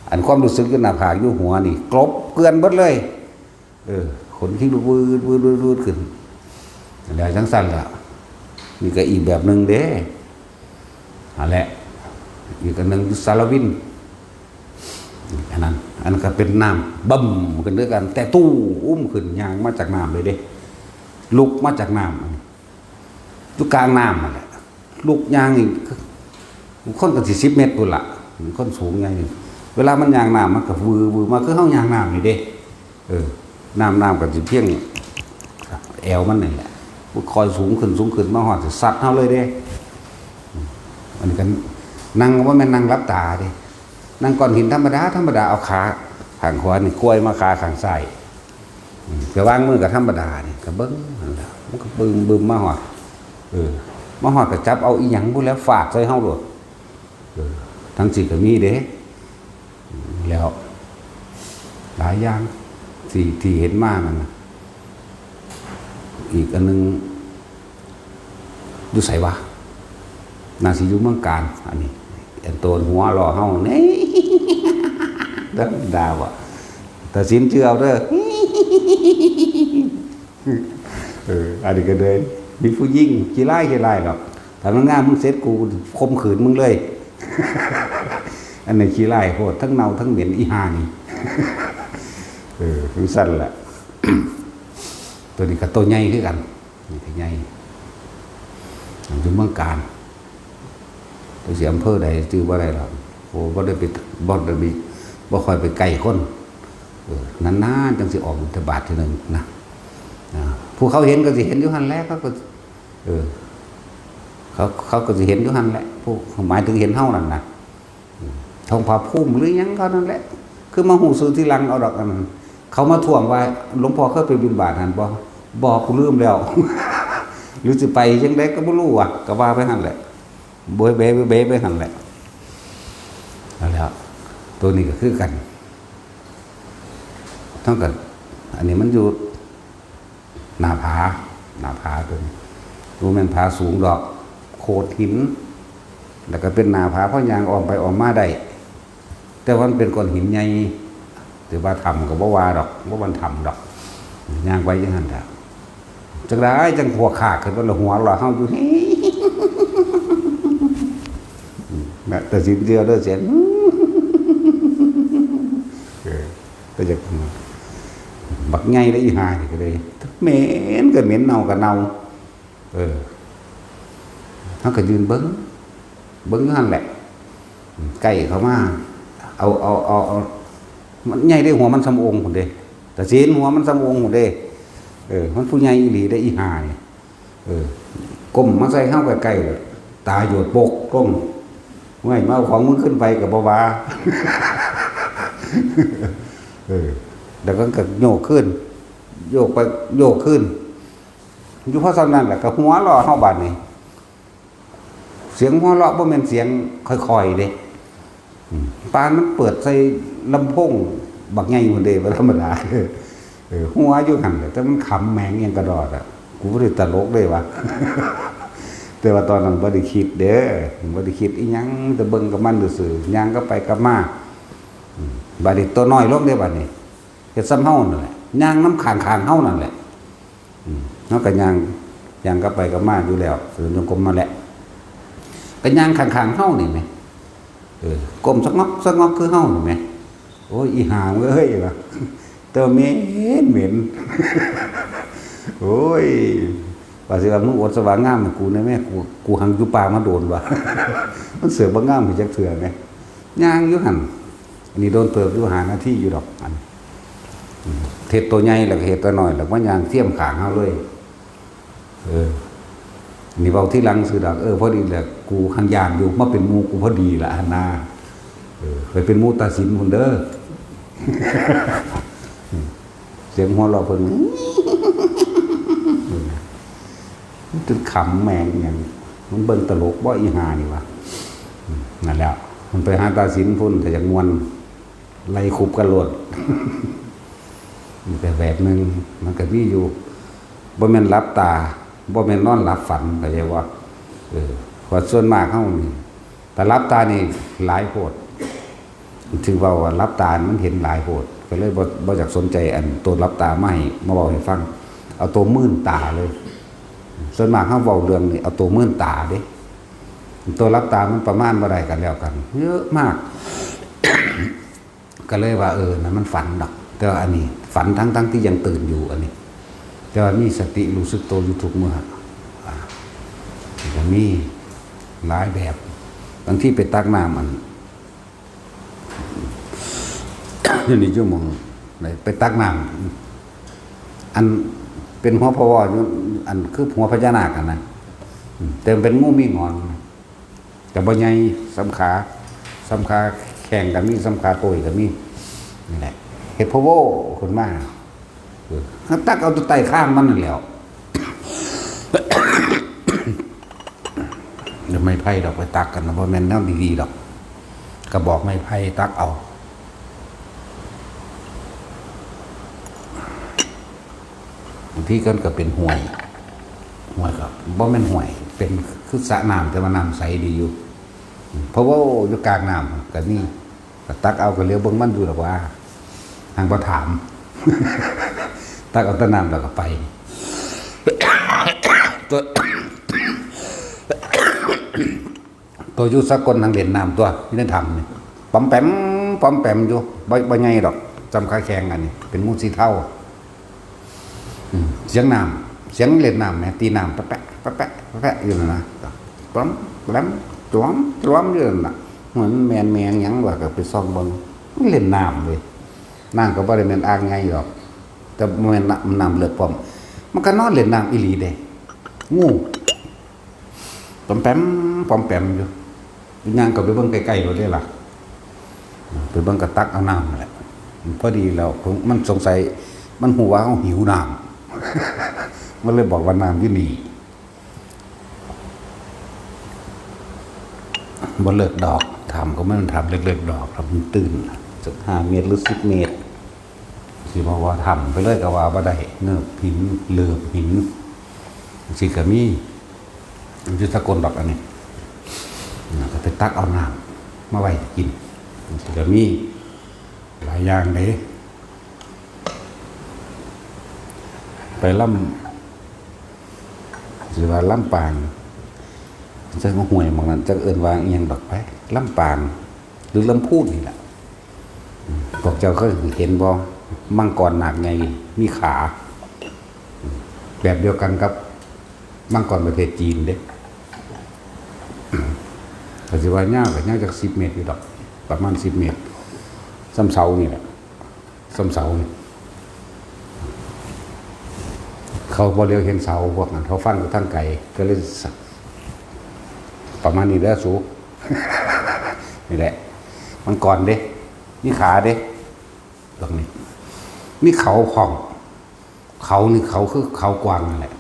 อันความรู้สึกอยู่หน้าผากอยู่หัวนี่ กลบเกลื่อนเบิดเลย เออ ขนคิงลุกวืดวืดวืดวืดขึ้น แล้วจังซั่นล่ะ นี่ก็อีกแบบหนึ่งเด้ อันแหละ อีกอันหนึ่งอยู่สารวิน อันนั้น อันนั้นก็เป็นน้ำบึ้มขึ้นด้วยกัน แต่ตู้อุ้มขึ้น ย่างมาจากน้ำเลยเด้ ลุกมาจากน้ำ อันนี้ อยู่กลางน้ำนั่นแหละ ลุกย่างนี่ คนก็สิสิบเมตรพุ้นละ คนสูงใหญ่ เวลามันย่างน้ำมันก็วือวือมา คือเฮาย่างน้ำนี่เด้ เออ น้ำ น้ำก็สิเพียงแอวมันนี่แหละ มันค่อยสูงขึ้น สูงขึ้น มาฮอดสิซัดเฮาเลยเด้ อืม อันนี้ก็นั่ง บ่แม่นนั่งหลับตาเด้ นั่งก้อนหินธรรมดา ธรรมดา เอาขาข้างขวานี่กวยมาขาข้างซ้าย อืม ก็วางมือก็ธรรมดานี่ ก็เบิ่งนั่นแหละ มันก็บึมบึมมาฮอด เออ มาฮอดก็จับเอาอีหยังพุ้นแหล้วฟาดใส่เฮาโลด เออ ทั้งสิก็มีเด้ แล้ว หลายอย่างที่ ที่เห็นมานั่นน่ะ อีกอันหนึ่ง อยู่ไสวะ น่าสิอยู่เมืองกาญ อันนี้ อันโตนหัวหล่อเฮานี่ ธรรมดาว่ะ ตัดสินเชื่อเอาเด้อ เออ อันนี้ก็เลย มีผู้หญิงขี้ร้ายขี้ร้ายดอก ถ้ามันงามมึงเสร็จกูข่มขืนมึงเลย อันนี้ขี้ร้ายโพด ทั้งเน่าทั้งเหม็นอีห่านี่ เออ จังซั่นแหละ ตัวนี้ก็ตัวใหญ่คือกัน นี่ก็ใหญ่ อยู่เมืองกาญ จักสิอำเภอใดชื่อบ่ได้หรอก โอ้ บ่ได้ไป บ่ได้ไป บ่ค่อยไปใกล้คน เออ นานๆ จังสิออกบิณฑบาตเทื่อหนึ่งนะ อ่า ผู้เขาเห็นก็สิเห็นอยู่หั่นแหละ เขาก็ เออ เขา เขาก็สิเห็นอยู่หั่นแหละ ผู้ หมายถึงเห็นเฮานั่นน่ะ อืม ทองผาภูมิหรือหยังเขานั่นแหละ คือมาฮู้ซื่อทีหลังเอาดอกอันนั้น เขามาท้วงว่า หลวงพ่อเคยไปบิณฑบาตหั่นบ่ บ่ กูลืมแล้ว หรือสิไปจังใดก็บ่รู้ว่ะ ก็ว่าไปหั่นแหละ โบยเบยเบยไปหั่นแหละ นั่นแหละ ตัวนี้ก็คือกัน เท่ากัน อันนี้มันอยู่หน้าผา หน้าผาตัวนี้ บ่แม่นผาสูงดอก โขดหิน แล้วก็เป็นหน้าผา พอย่างอ้อมไปอ้อมมาได้ แต่ว่ามันเป็นก้อนหินใหญ่ แต่ว่าถ้ำก็บ่ว่าดอก บ่ว่าถ้ำดอก ย่างไปจังซั่นแหละ จังใดจังพวกข้าขึ้นมาละหัวเราะเฮาอยู่ นะ แต่สินเดียวเด้อเสียง เออ แต่อยาก บักใหญ่ได้อีห่านี่ก็เลย เหม็นก็เหม็น เน่าก็เน่า เออ เฮาก็ยืนเบิ่ง เบิ่งอยู่หั่นแหละ ใกล้เข้ามา เอา เอา เอา เอา มันใหญ่ได้หัวมันส่ำองค์พุ้นเด้ แต่สินหัวมันส่ำองค์พุ้นเด้ เออ มันผู้ใหญ่อีหลีได้อีห่านี่ เออ ก้มมาใส่เฮาใกล้ๆ ตาโยดโปกลง "เฮ้ย มาเอาของมึงขึ้นไป" ก็บ่ว่า เออ แล้วก็ ก็โยกขึ้น โยกไป โยกขึ้น อยู่พอส่ำนั้นแหละ ก็หัวเราะเฮาบาดนี้ เสียงหัวเราะบ่แม่นเสียงค่อยๆ เด้ อืม ปานมันเปิดใส่ลำโพงบักใหญ่พุ้นเด้ บ่ธรรมดา เออ หัวอยู่หั่นแหละ แต่มันขำแหมงอิหยังกะดอดอะ กูบ่ได้ตลกเด้วะ แต่ว่าตอนนั้นบ่ได้คิดเด้อ บ่ได้คิดอิหยัง แต่เบิ่งกับมันซื่อๆ ย่างกลับไปกลับมา อืม บาดนี้ตัวน้อยลงเด้ บาดนี้ เฮ็ดส่ำเฮานั่นแหละ ย่างนำข้างๆ เฮานั่นแหละ อืม เฮาก็ย่าง ย่างกลับไปกลับมาอยู่แล้ว เดินจงกรมมาแหละ ก็ย่างข้างๆ เฮานี่แหม เออ ก้มสะงอกสะงอกคือเฮานี่แหม โอ้ย อีห่าเอ้ย วะ แต่ว่าเหม็นเหม็น โอ้ย ว่าสิว่า มึงอดสว่างงามให้กูแหน่แม่ กู กูหังอยู่ป่ามาโดนวะ มันเสือกบ่งามให้จักเทื่อแหม ย่างอยู่หั่น อันนี้โดนเติบอยู่ ห้านาทีอยู่ดอก อัน อืม เฮ็ดตัวใหญ่แล้วก็เฮ็ดตัวน้อย แล้วมาย่างเทียมข้างเฮาเลย เออ นี่เว้าทีหลังซื่อดอก เออ พอดีแหละ กูหังย่านอยู่ มาเป็นหมู่กูพอดีละหั่นนา เออ ไปเป็นหมู่ตาสินพุ้นเด้อ เสียงหัวเราะเพิ่น มันจนขำแม่งหยัง มันเบิ่งตลกบ่อีห่านี่วะ อืม นั่นแหละ มันไปหาตาสินพุ้น ถ้าอยากม่วน ไล่คุบกันโลด แต่แบบหนึ่งมันก็มีอยู่ บ่แม่นหลับตา บ่แม่นนอนหลับฝัน เข้าใจบ่ เออ เพราะส่วนมากเฮานี่ ถ้าหลับตานี่หลายโพด ถือว่า ว่าหลับตามันเห็นหลายโพด ก็เลยบ่ บ่อยากสนใจอันตัวหลับตามาให้ มาเว้าให้ฟัง เอาตัวมื่นตาเลย ส่วนมากเฮาเว้าเรื่องนี่ เอาตัวมื่นตาเด้ ตัวหลับตามันประมาณบ่ได้กันแล้วกัน เยอะมาก ก็เลยว่า เออ นั่นมันฝันดอก แต่ว่าอันนี้ฝันทั้งๆที่ยังตื่นอยู่ อันนี้ แต่ว่ามีสติรู้สึกตัวอยู่ทุกเมื่อ อ่า ก็มีหลายแบบ บางทีไปตักน้ำอัน อยู่นี่อยู่หม่องไหน ไปตักน้ำ อันเป็นหัวพะวออยู่ อันคือหัวพญานาคอะนะ อืม แต่มันเป็นงูมีหงอน แต่บ่ใหญ่ ส่ำขา ส่ำขาแข้งก็มี ส่ำขาโต้ยก็มี นี่แหละ เฮ็ดพะโว้ขึ้นมา เออ ตักเอาตัวไต่ข้างมันนั่นแหล้ว เดี๋ยวไม้ไผ่ดอกไปตักกันนะ บ่แม่นแนวดีๆดอก กระบอกไม้ไผ่ตักเอา บางทีก็ ก็เป็นห้วย ห้วยก็บ่แม่นห้วย เป็นคือสระน้ำ แต่ว่าน้ำใสดีอยู่ เพราะว่าอยู่กลางน้ำก็มี ก็ตักเอา ก็เหลียวเบิ่งมันอยู่ดอกว่า หังบ่ถาม ตักเอาแต่น้ำแล้วก็ไป ตัว ตัวอยู่สากลหังเล่นน้ำตัว อยู่ในถ้ำนี่ ป๋อมแป๋ม ป๋อมแป๋มอยู่ บ่ บ่ใหญ่ดอก ส่ำขาแข้งอันนี้ เป็นงูสีเทา อืม เสียงน้ำ เสียงเล่นน้ำแหม ตีน้ำแปะแปะ แปะแปะ แปะแปะอยู่นั่นนะ ป๋อมแปม จ๋วม จ๋วมอยู่นั่นน่ะ เหมือนแมนแมงหยังวะ ก็ไปส่องเบิ่ง มันเล่นน้ำเว้ย น้ำก็บ่ได้แม่นอ่างใหญ่ดอก แต่แม่นน้ำ น้ำเลิกพร้อม มันก็นอนเล่นน้ำอีหลีเด้ งู ป๋อมแป๋ม ป๋อมแป๋มอยู่ ย่างก็ไปเบิ่งใกล้ๆโลดเด้ล่ะ ไปเบิ่งก็ตักเอาน้ำนั่นแหละ พอดีแล้ว มันสงสัย มันฮู้ว่าเฮาหิวน้ำ มันเลยบอกว่า "น้ำอยู่นี่" บ่เลิกดอก ถ้ำก็มันถ้ำเลิกๆดอก ถ้ำตื้น สักห้าเมตรหรือสิบเมตร สิบอกว่าถ้ำไปเลยก็ว่าบ่ได้ เนิบหิน เหลือบหิน สิก็มี อยู่สากลดอกอันนี้ ก็ไปตักเอาน้ำมาไว้กิน สิก็มี หลายอย่างเด้ ไปลำ สิว่าลำปาง จักห้วยหม่องนั้น จักเอิ้นว่าอิหยังดอกไป ลำปาง หรือลำพูนนี่แหละ พวกเจ้าเคยเห็นบ่ มังกรนาคใหญ่มีขา แบบเดียวกันกับมังกรประเทศจีนเด้ ก็สิว่ายาวก็ยาวจักสิบเมตรอยู่ดอก ประมาณสิบเมตร ส่ำเสานี่แหละ ส่ำเสานี่ เขาบ่เหลียวเห็นเสาพวกนั้น เขาฟังอยู่ทางไกล ก็เลยสะ ประมาณนี้เด้อสู นี่แหละ มังกรเด้ มีขาเด้ พวกนี้ มีเขาพร้อม เขานี่เขาคือเขากวางนั่นแหละ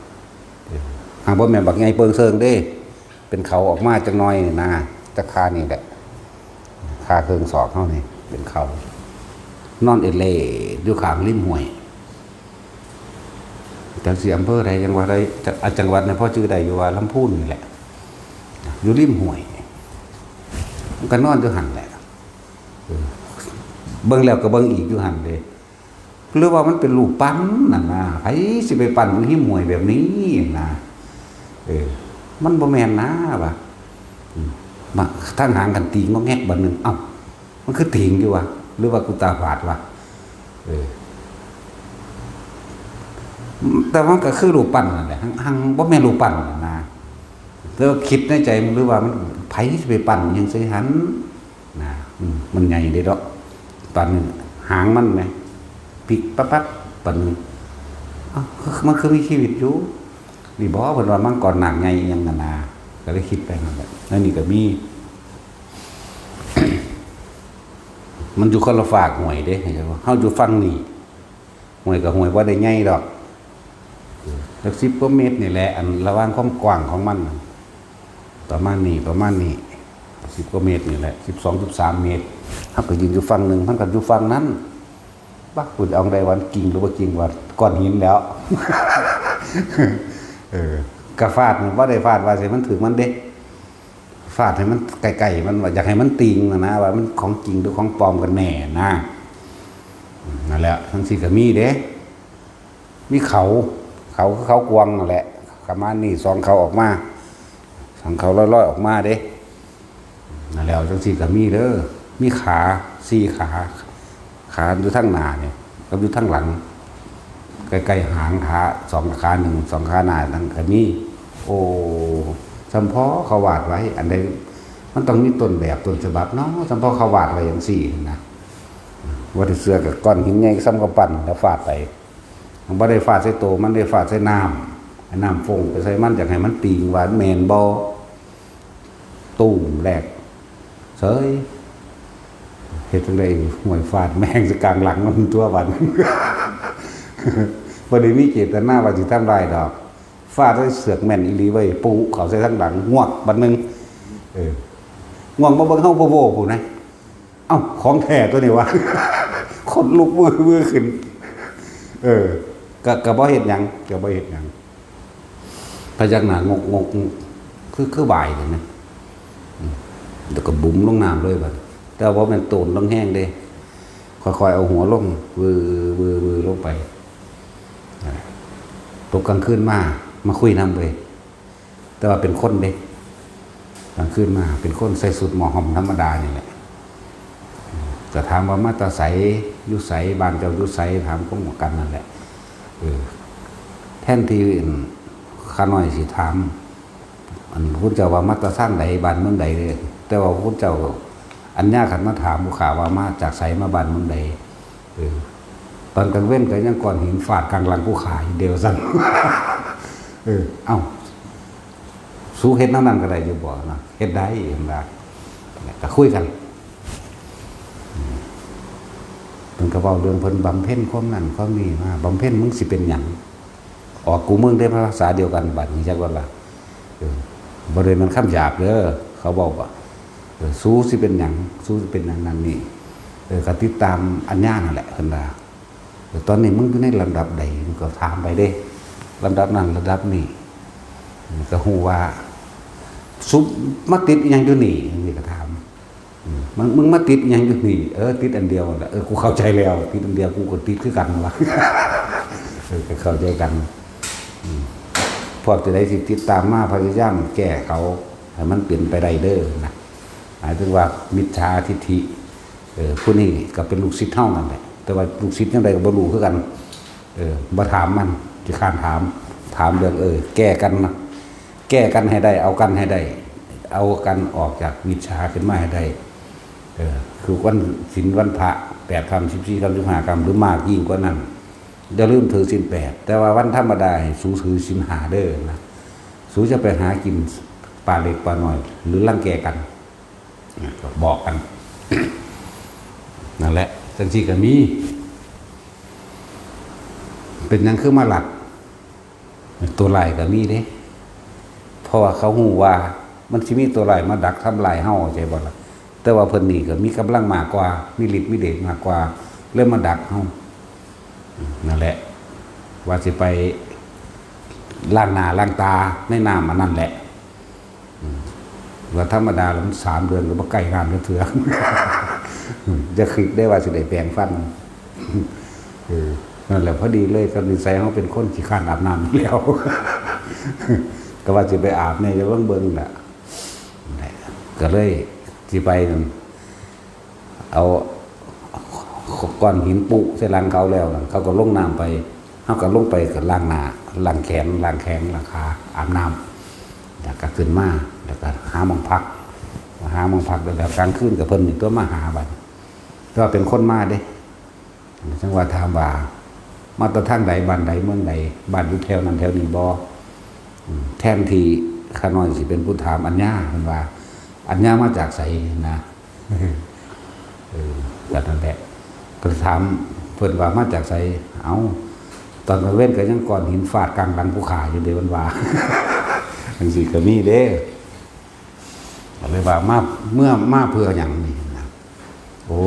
เออ หากบ่แม่นบักใหญ่เปิงเซิงเด้ เป็นเขาออกมาจักหน่อยนี่นะ จักคานี่แหละ คาเคิงศอกเฮานี่ เป็นเขา นอนเอเล่อยู่ข้างริมห้วย จักสิอำเภอใด จังหวัดใด จัง อ่ะ จังหวัดเนี่ยพอชื่อได้อยู่ว่าลำพูนนี่แหละ อยู่ริมห้วย มันก็นอนอยู่หั่นแหละ เออ เบิ่งแล้วก็เบิ่งอีกอยู่หั่นเด้ หรือว่ามันเป็นรูปปั้นนั่นนะ ไผสิไปปั้นอยู่ริมห้วยแบบนี้นะ เออ มันบ่แม่นนะวะ อืม มา ทางหางกันตีงอแงกบัดหนึ่ง เอ้า มันคือตีงอยู่วะ หรือว่ากูตาฝาดวะ เออ แต่มันก็คือรูปปั้นนั่นแหละ หั้ง หั้งบ่แม่นรูปปั้นนั่นนะ แต่ว่าคิดในใจมัน หรือว่ามัน ไผสิไปปั้นหยังใส่หั้นนะ อืม มันใหญ่เด้ดอก ปานนี้ หางมันแหม พลิกปั๊บๆ ปานนี้ เอ้า มันคือมีชีวิตอยู่ นี่บ่ เพิ่นว่ามังกรนาคใหญ่อิหยังนั่นนะ ก็เลยคิดไปนั่นแหละ แล้วนี่ก็มี มันอยู่คนละฟากห้วยเด้ เฮาอยู่ฝั่งนี้ ห้วยก็ห้วยบ่ได้ใหญ่ดอก จักสิบกว่าเมตรนี่แหละ อันระหว่างความกว้างของมันน่ะ ประมาณนี้ ประมาณนี้ สิบกว่าเมตรนี่แหละ สิบสอง สิบสามเมตร เฮาก็ยืนอยู่ฝั่งหนึ่ง มันก็อยู่ฝั่งนั้น บัก กูจะเอาได้วันกิ่งหรือบ่กิ่ง ว่าก้อนหินแล้ว เออ กะฟาดมันบ่ได้ฟาดว่าใส่มันถือมันเด้ ฟาดให้มันใกล้ๆมัน ว่าอยากให้มันติ่งนะนะ ว่ามันของจริงหรือของปลอมกันแน่นะ นั่นแหละ ทั้งสี่ก็มีเด้ มีเขา เขาคือเขากวางนั่นแหละ ประมาณนี้ สองเขาออกมา สองเขาลอยๆออกมาเด้ นั่นแหละ จังสี่ก็มีเด้อ มีขา สี่ขา ขาอยู่ทางหน้าเนี่ย กับอยู่ทางหลัง ใกล้ๆหางขา สองขาหนึ่ง สองขาหน้านั่นก็มี โอ้ สำเพาะเขาวาดไว้ อันใดมันต้องมีต้นแบบต้นฉบับเนาะ สำเพาะเขาวาดไว้จังสี่นะ ว่าแต่เสือกับก้อนหินใหญ่ซ้ำกับปั้นแล้วฟาดไป มันบ่ได้ฟาดใส่โต มันได้ฟาดใส่น้ำ ให้น้ำฟงไปใส่มัน อยากให้มันติ่งว่าแม่นบ่ ตูมแรก เสย เฮ็ดจั่งใด ห้วย ฟาดแม่งใส่กลางหลังมันตัวบัด บ่ได้มีเจตนาว่าสิทำร้ายดอก ฟาดใส่เสือกแม่นอีหลีเว้ย ปุ๊เข้าใส่ทางหลัง งวกบัดหนึ่ง เออ งวกมาเบิ่งเฮาโพโพพู้นนะ เอ้า ของแท้ตัวนี้วะ ขนลุกวื้อวื้อขึ้น เออ ก็ ก็บ่เฮ็ดหยัง ก็บ่เฮ็ดหยัง พยักหน้างกงกงก คือ คือบ่ายเลยนะ อืม แล้วก็บุ๋มลงน้ำเลยบัด แต่ว่าบ่แม่นโตนลงแฮงเด้ ค่อยๆเอาหัวลง วือ วือ วือลงไป อ่า ตกกลางคืนมา มาคุยนำเว้ย แต่ว่าเป็นคนเด้ กลางคืนมา เป็นคนใส่ชุดหมอห้อมธรรมดานี่แหละ ก็ถามว่ามาแต่ไส อยู่ไส บ้านเจ้าอยู่ไส ถามคนหมู่กันนั่นแหละ เออ แทนที่ อืม ข้าน้อยสิถาม อันพุทธเจ้าว่ามาแต่ทางใด บ้านเมืองใดเด้ แต่ว่าพุทธเจ้าอัญญาขันมาถามผู้ข้าว่ามาจากไส มาบ้านเมืองใด เออ ตอนกลางเว็นก็ยังก้อนหินฟาดกลางหลังผู้ข้าอยู่เดียวซั่น เออ เอ้า สูเฮ็ดแนวนั้นก็ได้อยู่บ่นะ เฮ็ดได้ เห็นบ่ ก็คุยกัน อืม เพิ่นก็เว้าเรื่องเพิ่นบำเพ็ญความนั้นความนี้มา บำเพ็ญมึงสิเป็นหยัง ออกกูมึงได้ภาษาเดียวกัน บัดนี้จักว่าล่ะ เออ บ่ได้มันคำหยาบเด้อ เขาเว้าว่า เออ สูสิเป็นหยัง สูสิเป็นหยังนั่นนี่ เออ ก็ติดตามอัญญานั่นแหละ เพิ่นว่า เออ ตอนนี้มึงอยู่ในลำดับใด มึงก็ถามไปเด้ ลำดับนั้น ลำดับนี้ ก็ฮู้ว่า สูมาติดอิหยังอยู่นี่ นี่ก็ถาม อืม มึง มึงมาติดอิหยังอยู่นี่ เออ ติดอันเดียวนั่นแหละ เออ กูเข้าใจแล้ว ติดอันเดียว กูก็ติดคือกันวะ เออ ก็เข้าใจกัน อืม พวกที่ใดสิติดตามมา พยายามแก้เขา ให้มันเปลี่ยนไปได้เด้อนะ หมายถึงว่ามิจฉาทิฏฐิ เออ ผู้นี้ก็เป็นลูกศิษย์เฮานั่นแหละ แต่ว่าลูกศิษย์จั่งใดก็บ่รู้คือกัน เออ บ่ถามมัน ขี้คร้านถาม ถามเรื่อง เออ แก้กันนะ แก้กันให้ได้ เอากันให้ได้ เอากันออกจากมิจฉาขึ้นมาให้ได้ เออ คือวันศีลวันพระ แปดค่ำ สิบสี่ค่ำ สิบห้าค่ำ หรือมากยิ่งกว่านั้น อย่าลืมถือศีลแปด แต่ว่าวันธรรมดาให้สูถือศีลห้าเด้อนะ สูจะไปหากินปลาเล็กปลาน้อย หรือรังแกกัน นะ ก็บอกกัน นั่นแหละ จังซี่ก็มี เป็นหยังคือมาลัก ตัวร้ายก็มีเด้ เพราะว่าเขาฮู้ว่ามันสิมีตัวร้ายมาดักทำลายเฮา เข้าใจบ่ล่ะ แต่ว่าเพิ่นนี่ก็มีกำลังมากกว่า มีฤทธิ์มีเดชมากกว่า เลยมาดักเฮา นั่นแหละ ว่าสิไปล้างหน้าล้างตาในน้ำอันนั้นแหละ อืม ว่าธรรมดาแล้วมันสามเดือนก็บ่ใกล้น้ำจักเทื่อ อืม อย่าคิดได้ว่าสิได้แปรงฟัน เออ นั่นแหละ พอดีเลยกับนิสัยเฮาเป็นคนขี้คร้านอาบน้ำอยู่แล้ว ก็ว่าสิไปอาบเนี่ย จะเบิ่งเบิ่งน่ะ นั่นแหละ ก็เลยสิไปนั่น เอา ก้อนหินปุใส่หลังเขาแล้วนั่น เขาก็ลงน้ำไป เขาก็ลงไปก็ล้างหน้า ล้างแขน ล้างแข้ง ล้างขา อาบน้ำ แล้วก็ขึ้นมา แล้วก็หาหม่องพัก หาหม่องพัก แล้วกลางคืนก็เพิ่นนี่ตัวมาหาบัด แต่ว่าเป็นคนมาเด้ จั่งว่าถามว่า มาแต่ทางใด บ้านใด เมืองใด บ้านอยู่แถวนั้นแถวนี้บ่ อืม แทนที่ข้าน้อยสิเป็นผู้ถามอัญญา เพิ่นว่า อัญญามาจากไสนะ เออ ก็นั่นแหละ ก็ถามเพิ่นว่ามาจากไส เอ้า ตอนกลางเว็นก็ยังก้อนหินฟาดกลางหลังผู้ข้าอยู่เด้ เพิ่นว่า จั่งซี้ก็มีเด้ ก็เลยว่ามา เมื่อมาเพื่อหยังนี่นะ โอ้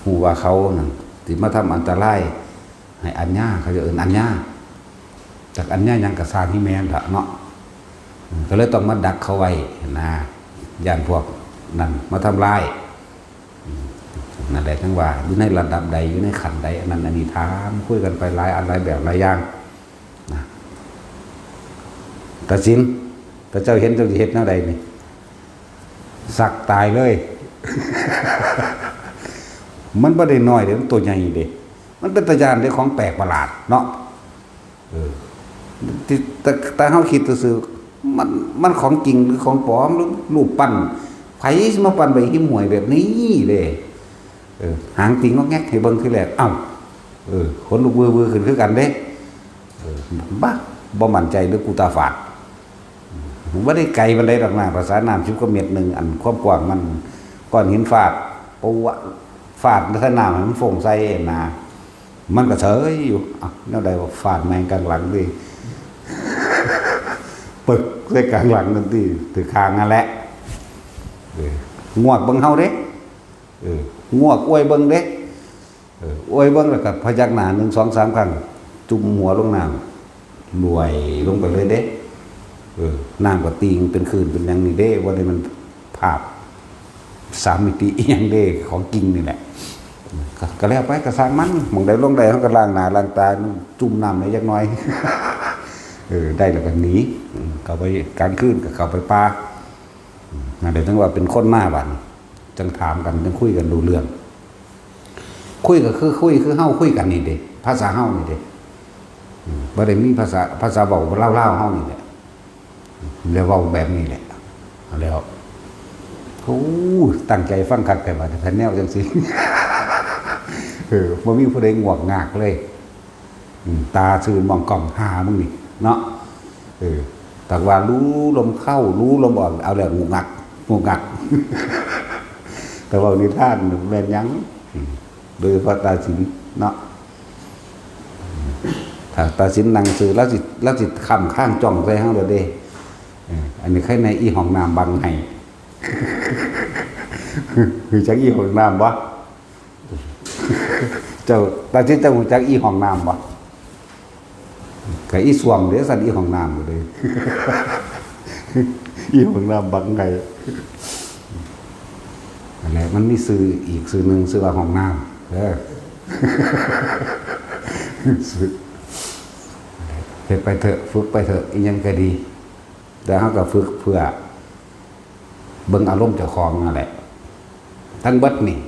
ฮู้ว่าเขานั่นสิมาทำอันตรายให้อัญญา เขาจะเอิ้นอัญญา จักอัญญาหยังก็ซ่าง อีแม่นล่ะเนาะ อืม ก็เลยต้องมาดักเขาไว้นะ ย้านพวกนั้นมาทำร้าย อืม นั่นแหละจั่งว่าอยู่ในระดับใด อยู่ในขั้นใด อันนั้นอันนี้ ถามคุยกันไปหลายอันหลายแบบหลายอย่างนะ ตาสิน ถ้าเจ้าเห็นเจ้าสิเฮ็ดแนวใดนี่ สักตายเลย มันบ่ได้น้อยเด้ มันตัวใหญ่เด้ มันเป็นตาย้านเด้ ของแปลกประหลาดเนาะ เออ ที่ แต่ แต่เฮาคิดซื่อๆ มัน มันของจริงหรือของปลอม หรือรูปปั้น ไผสิมาปั้นไว้หิมห้วยแบบนี้เด้ เออ หางติ่งงอกแงกให้เบิ่งทีแรก เอ้า เออ ขนลุกวือๆ ขึ้นคือกันเด้ เออ บ้า บ่มั่นใจหรือกูตาฝาด บ่ได้ไกลปานใดดอกนะ ภาษาน้ำสิบกว่าเมตรหนึ่ง อันความกว้างมัน ก้อนหินฟาด ปูอะ ฟาดใส่น้ำให้มันฟงใส่นะ มันก็เฉยอยู่ อ่ะ แนวใดว่าฟาดแม่งกลางหลังดิ ปึกใส่กลางหลังนั่นติ ถือคางนั่นแหละ เออ งวกเบิ่งเฮาเด้ เออ งวกอวยเบิ่งเด้ เออ อวยเบิ่งแล้วก็พยักหน้าหนึ่ง สอง สาม ครั้ง จุ่มหัวลงน้ำ ลวยลงไปเลยเด้ เออ น้ำก็ติ่งเป็นคลื่นเป็นหยังนี่เด้ ว่าได้มันภาพสามมิติอีหยังเด้ ของจริงนี่แหละ ก็ ก็แล้วไป ก็ซ่างมัน หม่องใดลงใด เฮาก็ล้างหน้าล้างตา จุ่มน้ำได้จักหน่อย เออ ได้แล้วก็หนี อืม เข้าไปกลางคืนก็เข้าไปป่า อืม นั่นแหละ จั่งว่าเป็นคนมาบัดนี้ จั่งถามกัน จั่งคุยกันรู้เรื่อง คุยก็คือคุย คือเฮาคุยกันนี่เด้ ภาษาเฮานี่เด้ อืม บ่ได้มีภาษา ภาษาเว้าลาวๆ เฮานี่แหละ แล้วเว้าแบบนี้แหละ แล้ว โอ้ ตั้งใจฟังคักแต่ว่า แต่แนวจั่งซี้ เออ บ่มีผู้ใดงวกงากเลย อืม ตาซื่นมองกล้อง หามึงนี่เนาะ เออ แต่ว่ารู้ลมเข้า รู้ลมออก เอาแล้วงุกงัก งุกงัก แต่ว่านิทานแม่นหยัง อืม โดยเฉพาะตาสินเนาะ ถ้าตาสินนั่งซื่อ ลาวสิ ลาวสิค้ำคางจ้องใส่เฮาโลดเด้ เออ อันนี้ใครแน่ อีห้องน้ำบังให้ รู้จักอีห้องน้ำบ่ เจ้า ตาสิน เจ้ารู้จักอีห้องน้ำบ่ ก็อีส้วมเด้ ซั่น อีห้องน้ำก็เลย อีห้องน้ำบังให้ นั่นแหละ มันมีชื่ออีกชื่อหนึ่ง ชื่อว่าห้องน้ำ เออ ชื่อ เฮ็ดไปเถอะ ฝึกไปเถอะ อีหยังก็ดี แต่เฮาก็ฝึกเพื่อเบิ่งอารมณ์เจ้าของนั่นแหละ ทั้งเบิดนี่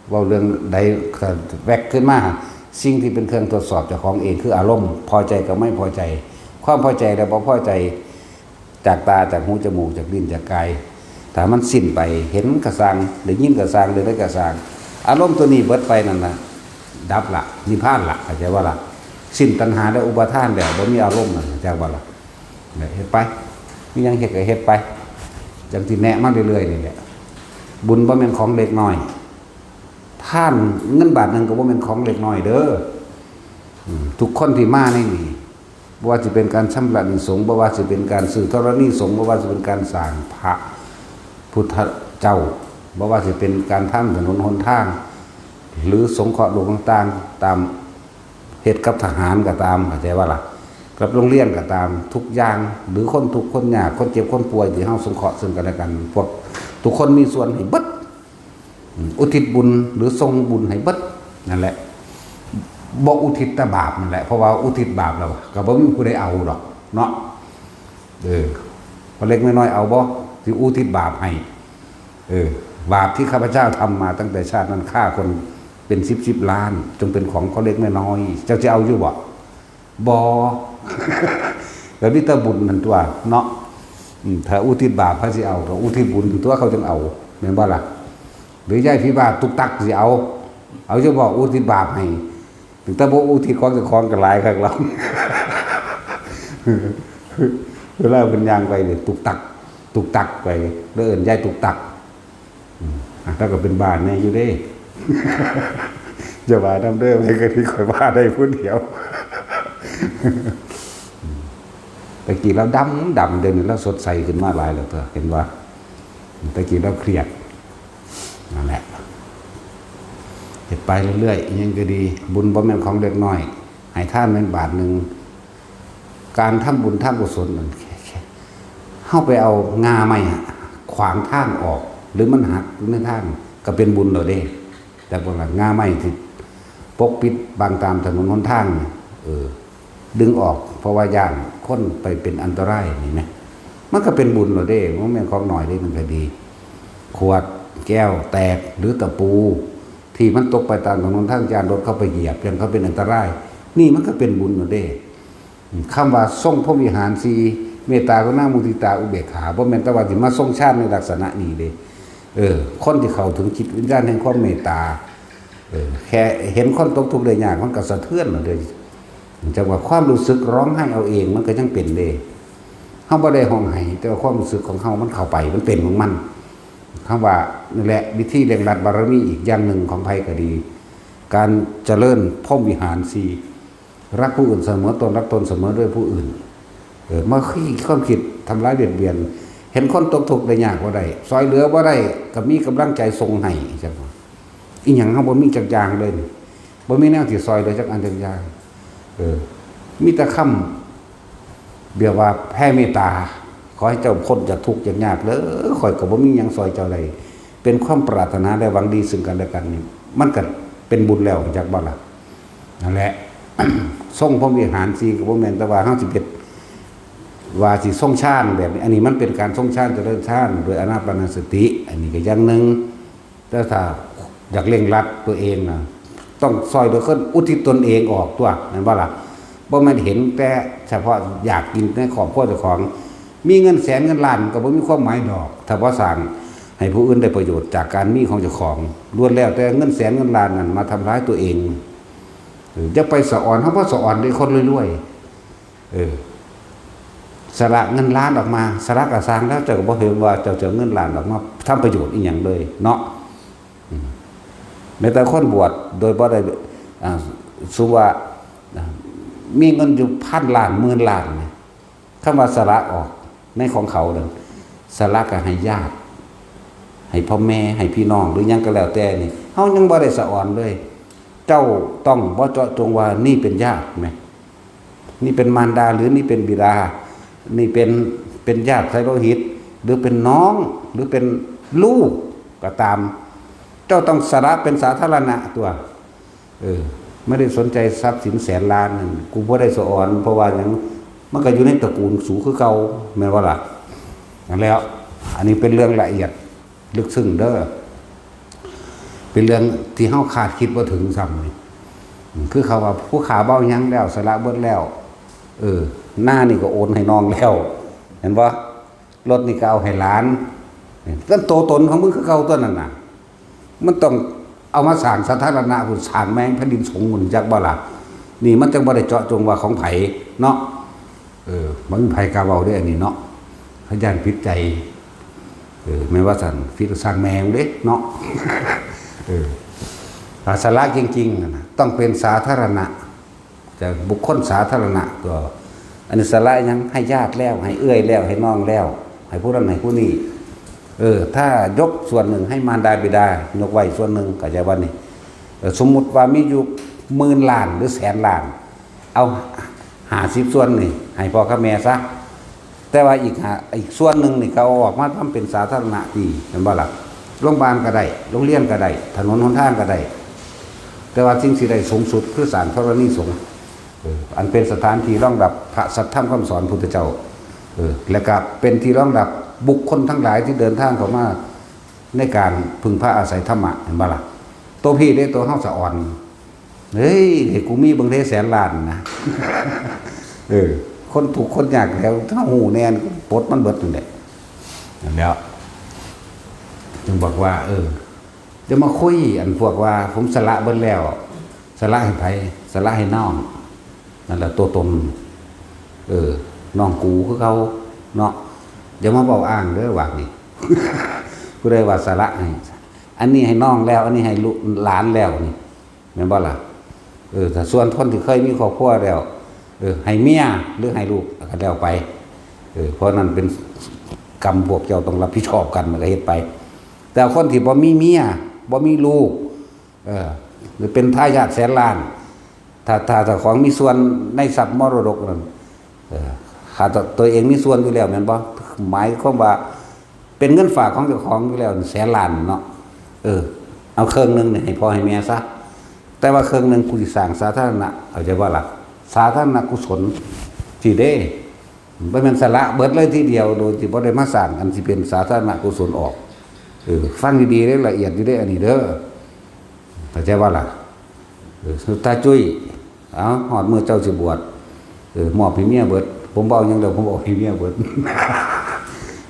เว้าเรื่องใด ก็แว็กขึ้นมา สิ่งที่เป็นเครื่องตรวจสอบเจ้าของเองคืออารมณ์ พอใจกับไม่พอใจ ความพอใจและบ่พอใจ จากตา จากหู จมูก จากลิ้น จากกาย ถ้ามันสิ้นไป เห็นก็ซ่าง ได้ยินก็ซ่าง เรื่องใดก็ซ่าง อารมณ์ตัวนี้เบิดไปนั่นน่ะ ดับละ นิพพานละ เข้าใจบ่ล่ะ สิ้นตัณหาและอุปาทานแล้ว บ่มีอารมณ์นั่น เข้าใจบ่ล่ะ เนี่ย เฮ็ดไป มีหยังเฮ็ดก็เฮ็ดไป จั่งสิแนะมาเรื่อยๆ นี่แหละ บุญบ่แม่นของเล็กน้อย ทานเงินบาทหนึ่งก็บ่แม่นของเล็กน้อยเด้อ อืม ทุกคนที่มาในนี่ บ่ว่าสิเป็นการชำระหนี้สงฆ์ บ่ว่าสิเป็นการซื้อธรณีสงฆ์ บ่ว่าสิเป็นการสร้างพระพุทธเจ้า บ่ว่าสิเป็นการทำถนนหนทาง หรือสงเคราะห์โลกต่างๆ ตาม เฮ็ดกับทหารก็ตาม เข้าใจบ่ล่ะ กับโรงเรียนก็ตาม ทุกอย่าง หรือคนทุกข์คนยาก คนเจ็บคนป่วย ที่เฮาสงเคราะห์ซึ่งกันและกัน พวกทุกคนมีส่วนให้เบิด อืม อุทิศบุญหรือส่งบุญให้เบิด นั่นแหละ บ่อุทิศแต่บาปนั่นแหละ เพราะว่าอุทิศบาปแล้ว ก็บ่มีผู้ใดเอาดอกเนาะ เออ พอเล็กน้อยเอาบ่ สิอุทิศบาปให้ เออ บาปที่ข้าพเจ้าทำมาตั้งแต่ชาตินั้น ฆ่าคน เป็นสิบสิบล้าน จงเป็นของเขาเล็กไม่น้อย เจ้าจะเอาอยู่บ่? บ่ ก็มีแต่บุญนั่นตัวเนาะ อืม ถ้าอุทิศบาป พระสิเอา ก็อุทิศบุญตัว เขาจึงเอา แม่นบ่ล่ะ? หรือยายผีบ้าตุกตักสิเอา เอาอยู่บ่? อุทิศบาปให้ ถึงแต่บ่อุทิศของเจ้าของก็หลายคักแล้ว เวลาเพิ่นย่างไปเนี่ย ตุกตัก ตุกตักไป แล้วเอิ้นยายตุกตัก อืม อ่ะ แล้วก็เป็นบ้าแน่อยู่เด้ อย่าว่านำเด้อ ไผก็ที่ข่อยว่าได้ผู้เดียว ตะกี้เราดำดำ เดี๋ยวนี้เราสดใสขึ้นมาหลายแล้วตัว เห็นบ่ ตะกี้เราเครียด นั่นแหละ เฮ็ดไปเรื่อยๆ อิหยังก็ดี บุญบ่แม่นของเล็กน้อย ให้ทานแม่นบาทหนึ่ง การทำบุญทำกุศลนั่น เฮาไปเอาง่าไม้อะขวางทางออก หรือมันหักอยู่ในทาง ก็เป็นบุญแล้วเด้ แต่พวกนั้นง่าไม้ที่ปกปิดบังตามถนนหนทางนี่ เออ ดึงออก เพราะว่าย้านคนไปเป็นอันตรายนี่นะ มันก็เป็นบุญแล้วเด้ มันแม่นของน้อยเด้ มันก็ดี ขวดแก้วแตก หรือตะปู ที่มันตกไปตามถนนทาง ย้านรถเขาไปเหยียบ ย้านเขาเป็นอันตราย นี่มันก็เป็นบุญแล้วเด้ คำว่าทรงพรหมวิหารสี่ เมตตากรุณามุทิตาอุเบกขา บ่แม่นแต่ว่าสิมาทรงฌานในลักษณะนี้เด้ เออ คนที่เข้าถึงจิตวิญญาณแห่งความเมตตา เออ แค่เห็นคนตกทุกข์ได้ยาก มันก็สะเทือนแล้วเด้ จังว่าความรู้สึกร้องไห้เอาเอง มันก็ยังเป็นเด้ เฮาบ่ได้ฮ้องไห้ แต่ว่าความรู้สึกของเฮามันเข้าไป มันเป็นของมัน คำว่านี่แหละวิธีเร่งรัดบารมีอีกอย่างหนึ่งของไผก็ดี การเจริญพรหมวิหารสี่ รักผู้อื่นเสมอตน รักตนเสมอด้วยผู้อื่น เออ มาขี้ความคิดทำร้ายเบียดเบียน เห็นคนตกทุกข์ได้ยากบ่ได้ ซอยเหลือบ่ได้ ก็มีกำลังใจส่งให้ จังว่า อีหยังเฮาบ่มีจักอย่างเลยนี่ บ่มีแนวที่ซอยเหลือจักอันจักอย่าง เออ มีแต่คำ เรียกว่าแผ่เมตตา ขอให้เจ้าพ้นจากทุกข์จากยากเด้อ ข้อยก็บ่มีหยังซอยเจ้าได้ เป็นความปรารถนาและหวังดีซึ่งกันและกันนี่ มันก็เป็นบุญแล้ว จักบ่ล่ะ นั่นแหละ ทรงพรหมวิหารสี่ก็บ่แม่นแต่ว่าเฮาสิเฮ็ด ว่าสิทรงฌานแบบนี้ อันนี้มันเป็นการทรงฌาน เจริญฌานโดยอานาปานสติ อันนี้ก็อย่างหนึ่ง แต่ถ้าอยากเร่งรัดตัวเองน่ะ ต้องซอยเหลือคน อุทิศตนเองออกตัว แม่นบ่ล่ะ? บ่แม่นเห็นแต่เฉพาะอยากกินในครอบครัวเจ้าของ มีเงินแสนเงินล้านก็บ่มีความหมายดอก ถ้าบ่สร้างให้ผู้อื่นได้ประโยชน์จากการมีของเจ้าของ ล้วนแล้วแต่เงินแสนเงินล้านนั่นมาทำร้ายตัวเอง เออ อย่าไปสะออน เฮาบ่สะออนเด้คนรวยๆ เออ สละเงินล้านออกมา สละกะซ่างแล้ว เจ้าก็บ่เห็นว่าเจ้าจะเอาเงินล้านออกมาทำประโยชน์อีหยังเลยเนาะ อืม แม้แต่คนบวชโดยบ่ได้ อ่า สมมุติว่า อ่า มีเงินอยู่พันล้าน หมื่นล้านเนี่ย คำว่าสละออกในของเขาเนี่ย สละก็ให้ญาติ ให้พ่อแม่ ให้พี่น้อง หรือหยังก็แล้วแต่นี่ เฮายังบ่ได้สะออนเลย เจ้าต้องบ่เจาะจงว่านี่เป็นญาติแหม นี่เป็นมารดา หรือนี่เป็นบิดา นี่เป็น เป็นญาติสายโลหิต หรือเป็นน้อง หรือเป็นลูกก็ตาม เจ้าต้องสละเป็นสาธารณะตัว เออ ไม่ได้สนใจทรัพย์สินแสนล้านนั่น กูบ่ได้สะออน เพราะว่าหยัง มันก็อยู่ในตระกูลสูคือเก่า แม่นบ่ล่ะ? นั่นแหล้ว อันนี้เป็นเรื่องละเอียดลึกซึ้งเด้อ เป็นเรื่องที่เฮาคาดคิดบ่ถึงซ้ำนี่ คือเขาว่าผู้ข้าบ่เอาหยังแล้ว สละเบิดแล้ว เออ นานี่ก็โอนให้น้องแล้ว เห็นบ่? รถนี่ก็เอาให้หลาน นั่นโตตนของมึงคือเก่าตัวนั้นน่ะ มันต้องเอามาสร้างสาธารณะพุ้น สร้างแม่งแผ่นดินสงฆ์พุ้น จักบ่ล่ะ? นี่มันจังบ่ได้เจาะจงว่าของไผเนาะ เออ บ่มีไผกล้าเว้าเด้อันนี้เนาะ เขาย้านผิดใจ เออ แม่นว่าซั่น ผิดก็ซ่างแม่งเด้เนาะ เออ ถ้าสละจริงๆ นั่นน่ะ ต้องเป็นสาธารณะ แต่บุคคลสาธารณะตัว อันนี้สละหยัง ให้ญาติแล้ว ให้เอื้อยแล้ว ให้น้องแล้ว ให้ผู้นั้นให้ผู้นี้ เออ ถ้ายกส่วนหนึ่งให้มารดาบิดา ยกไว้ส่วนหนึ่ง เข้าใจบ่นี่? เออ สมมุติว่ามีอยู่หมื่นล้านหรือแสนล้าน เอาห้าสิบส่วนนี่ให้พ่อกับแม่ซะ แต่ว่าอีกห้า อีกส่วนหนึ่งนี่ก็เอาออกมาทำเป็นสาธารณะดี แม่นบ่ล่ะ? โรงบาลก็ได้ โรงเรียนก็ได้ ถนนหนทางก็ได้ แต่ว่าสิ่งที่ได้สูงสุดคือสร้างธรณีสงฆ์ เออ อันเป็นสถานที่รองรับพระสัทธรรมคำสอนพุทธเจ้า เออ และก็เป็นที่รองรับบุคคลทั้งหลายที่เดินทางเข้ามาในการพึ่งพาอาศัยธรรมะ แม่นบ่ล่ะ? ตัวพี่เด้ ตัวเฮาสะอ่อน เฮ้ย ให้กูมีเบิ่งเด้แสนล้านนะ เออ คนทุกข์คนยากแล้ว ถ้าหูแน่น ปลดมันเบิดนั่นแหละ นั่นแหล้ว จึงบอกว่า เออ จะมาคุย อันพวกว่า ผมสละเบิดแล้ว สละให้ไผ สละให้น้อง นั่นแหละตัวตน เออ น้องกูคือเขาเนาะ อย่ามาเว้าอ้างเด้อ ว่านี่ ผู้ใดว่าสละให้ อันนี้ให้น้องแล้ว อันนี้ให้ลูกหลานแล้วนี่ แม่นบ่ล่ะ เออ ถ้าส่วนคนที่เคยมีครอบครัวแล้ว เออ ให้เมียหรือให้ลูกก็แล้วไป เออ เพราะนั่นเป็นกรรมพวกเจ้าต้องรับผิดชอบกัน มันก็เฮ็ดไป แต่คนที่บ่มีเมีย บ่มีลูก เออ หรือเป็นทายาทแสนล้าน ถ้า ถ้าเจ้าของมีส่วนในทรัพย์มรดกนั่น เออ ถ้าตัว ตัวเองมีส่วนอยู่แล้วแม่นบ่ หมายความว่าเป็นเงินฝากของเจ้าของอยู่แล้วแสนล้านเนาะ เออ เอาครึ่งหนึ่งนี่ให้พ่อให้แม่ซะ แต่ว่าครึ่งหนึ่งกูสิสร้างสาธารณะ เข้าใจบ่ล่ะ สาธารณกุศล สิเด้ บ่แม่นสละเบิดเลยทีเดียว โดยที่บ่ได้มาสร้างอันสิเป็นสาธารณกุศลออก เออ ฟังดีๆเด้ ละเอียดอยู่เด้ อันนี้เด้อ เข้าใจบ่ล่ะ เออ ตาจุ้ย เอา ฮอดมื้อเจ้าสิบวช เออ มอบให้เมียเบิด ผมบ่เอาหยังแล้ว ผมเอาให้เมียเบิด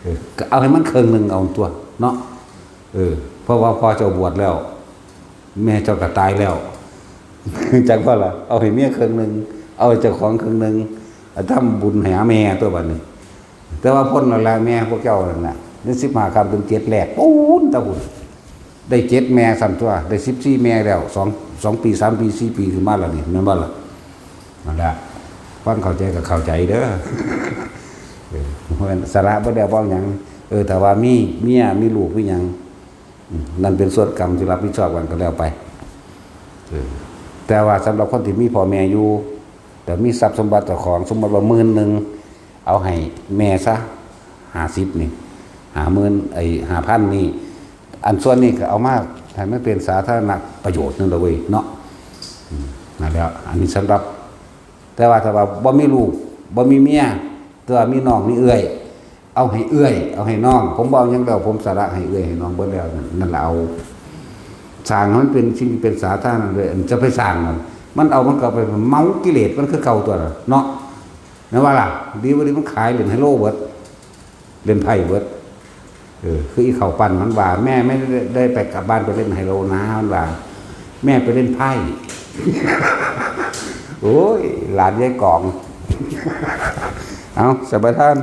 เออ ก็เอาให้มันครึ่งหนึ่งเอาตัวเนาะ เออ เพราะว่าพ่อเจ้าบวชแล้ว แม่เจ้าก็ตายแล้ว จักบ่ล่ะ เอาให้เมียครึ่งหนึ่ง เอาให้เจ้าของครึ่งหนึ่ง เอาทำบุญให้หาแม่ตัวบัดนี้ แต่ว่าพ้นแล้วแหละ แม่พวกเจ้านั่นน่ะ ในสิบห้าค่ำเดือนเจ็ดแรก ปู๊นตะบุญ ได้เจ็ดแม่ซ้ำตัว ได้สิบสี่แม่แล้ว สอง สองปี สามปี สี่ปีขึ้นมาแล้วนี่ แม่นบ่ล่ะ นั่นแหละ ฟังเข้าใจก็เข้าใจเด้อ เออ เพราะฉะนั้นสละบ่ได้เว้าหยัง เออ ถ้าว่ามีเมีย มีลูก มีหยัง อืม นั่นเป็นส่วนกรรมที่รับผิดชอบกันก็แล้วไป เออ แต่ว่าสำหรับคนที่มีพ่อแม่อยู่ แต่มีทรัพย์สมบัติเจ้าของ สมมติว่าหมื่นหนึ่ง เอาให้แม่ซะ ห้าสิบนี่ ห้าหมื่น ไอ้ ห้าพันนี่ อันส่วนนี้ก็เอามาให้มันเป็นสาธารณประโยชน์นั่นแหละเว้ยเนาะ อืม นั่นแหละ อันนี้สำหรับ แต่ว่าถ้าว่าบ่มีลูก บ่มีเมีย แต่ว่ามีน้องมีเอื้อย เอาให้เอื้อย เอาให้น้อง ผมบ่เอาหยังแล้ว ผมสละให้เอื้อยให้น้องเบิดแล้ว นั่น นั่นล่ะเอา สร้างให้มันเป็นสิ่งที่เป็นสาธารณะเลย อันจะไปสร้างมัน มันเอามันก็ไปเมากิเลสมันคือเก่าตัวน่ะเนาะ แม่นว่าล่ะ ดีบ่ดีมันขายเล่นไฮโลเบิด เล่นไพ่เบิด เออ คืออีเขาปั่นมันว่า แม่ไม่ได้ ได้ไปกลับบ้านไปเล่นไฮโลนะ มันว่า แม่ไปเล่นไพ่ โอ้ย หลานยายกอง เอา สบายท่าน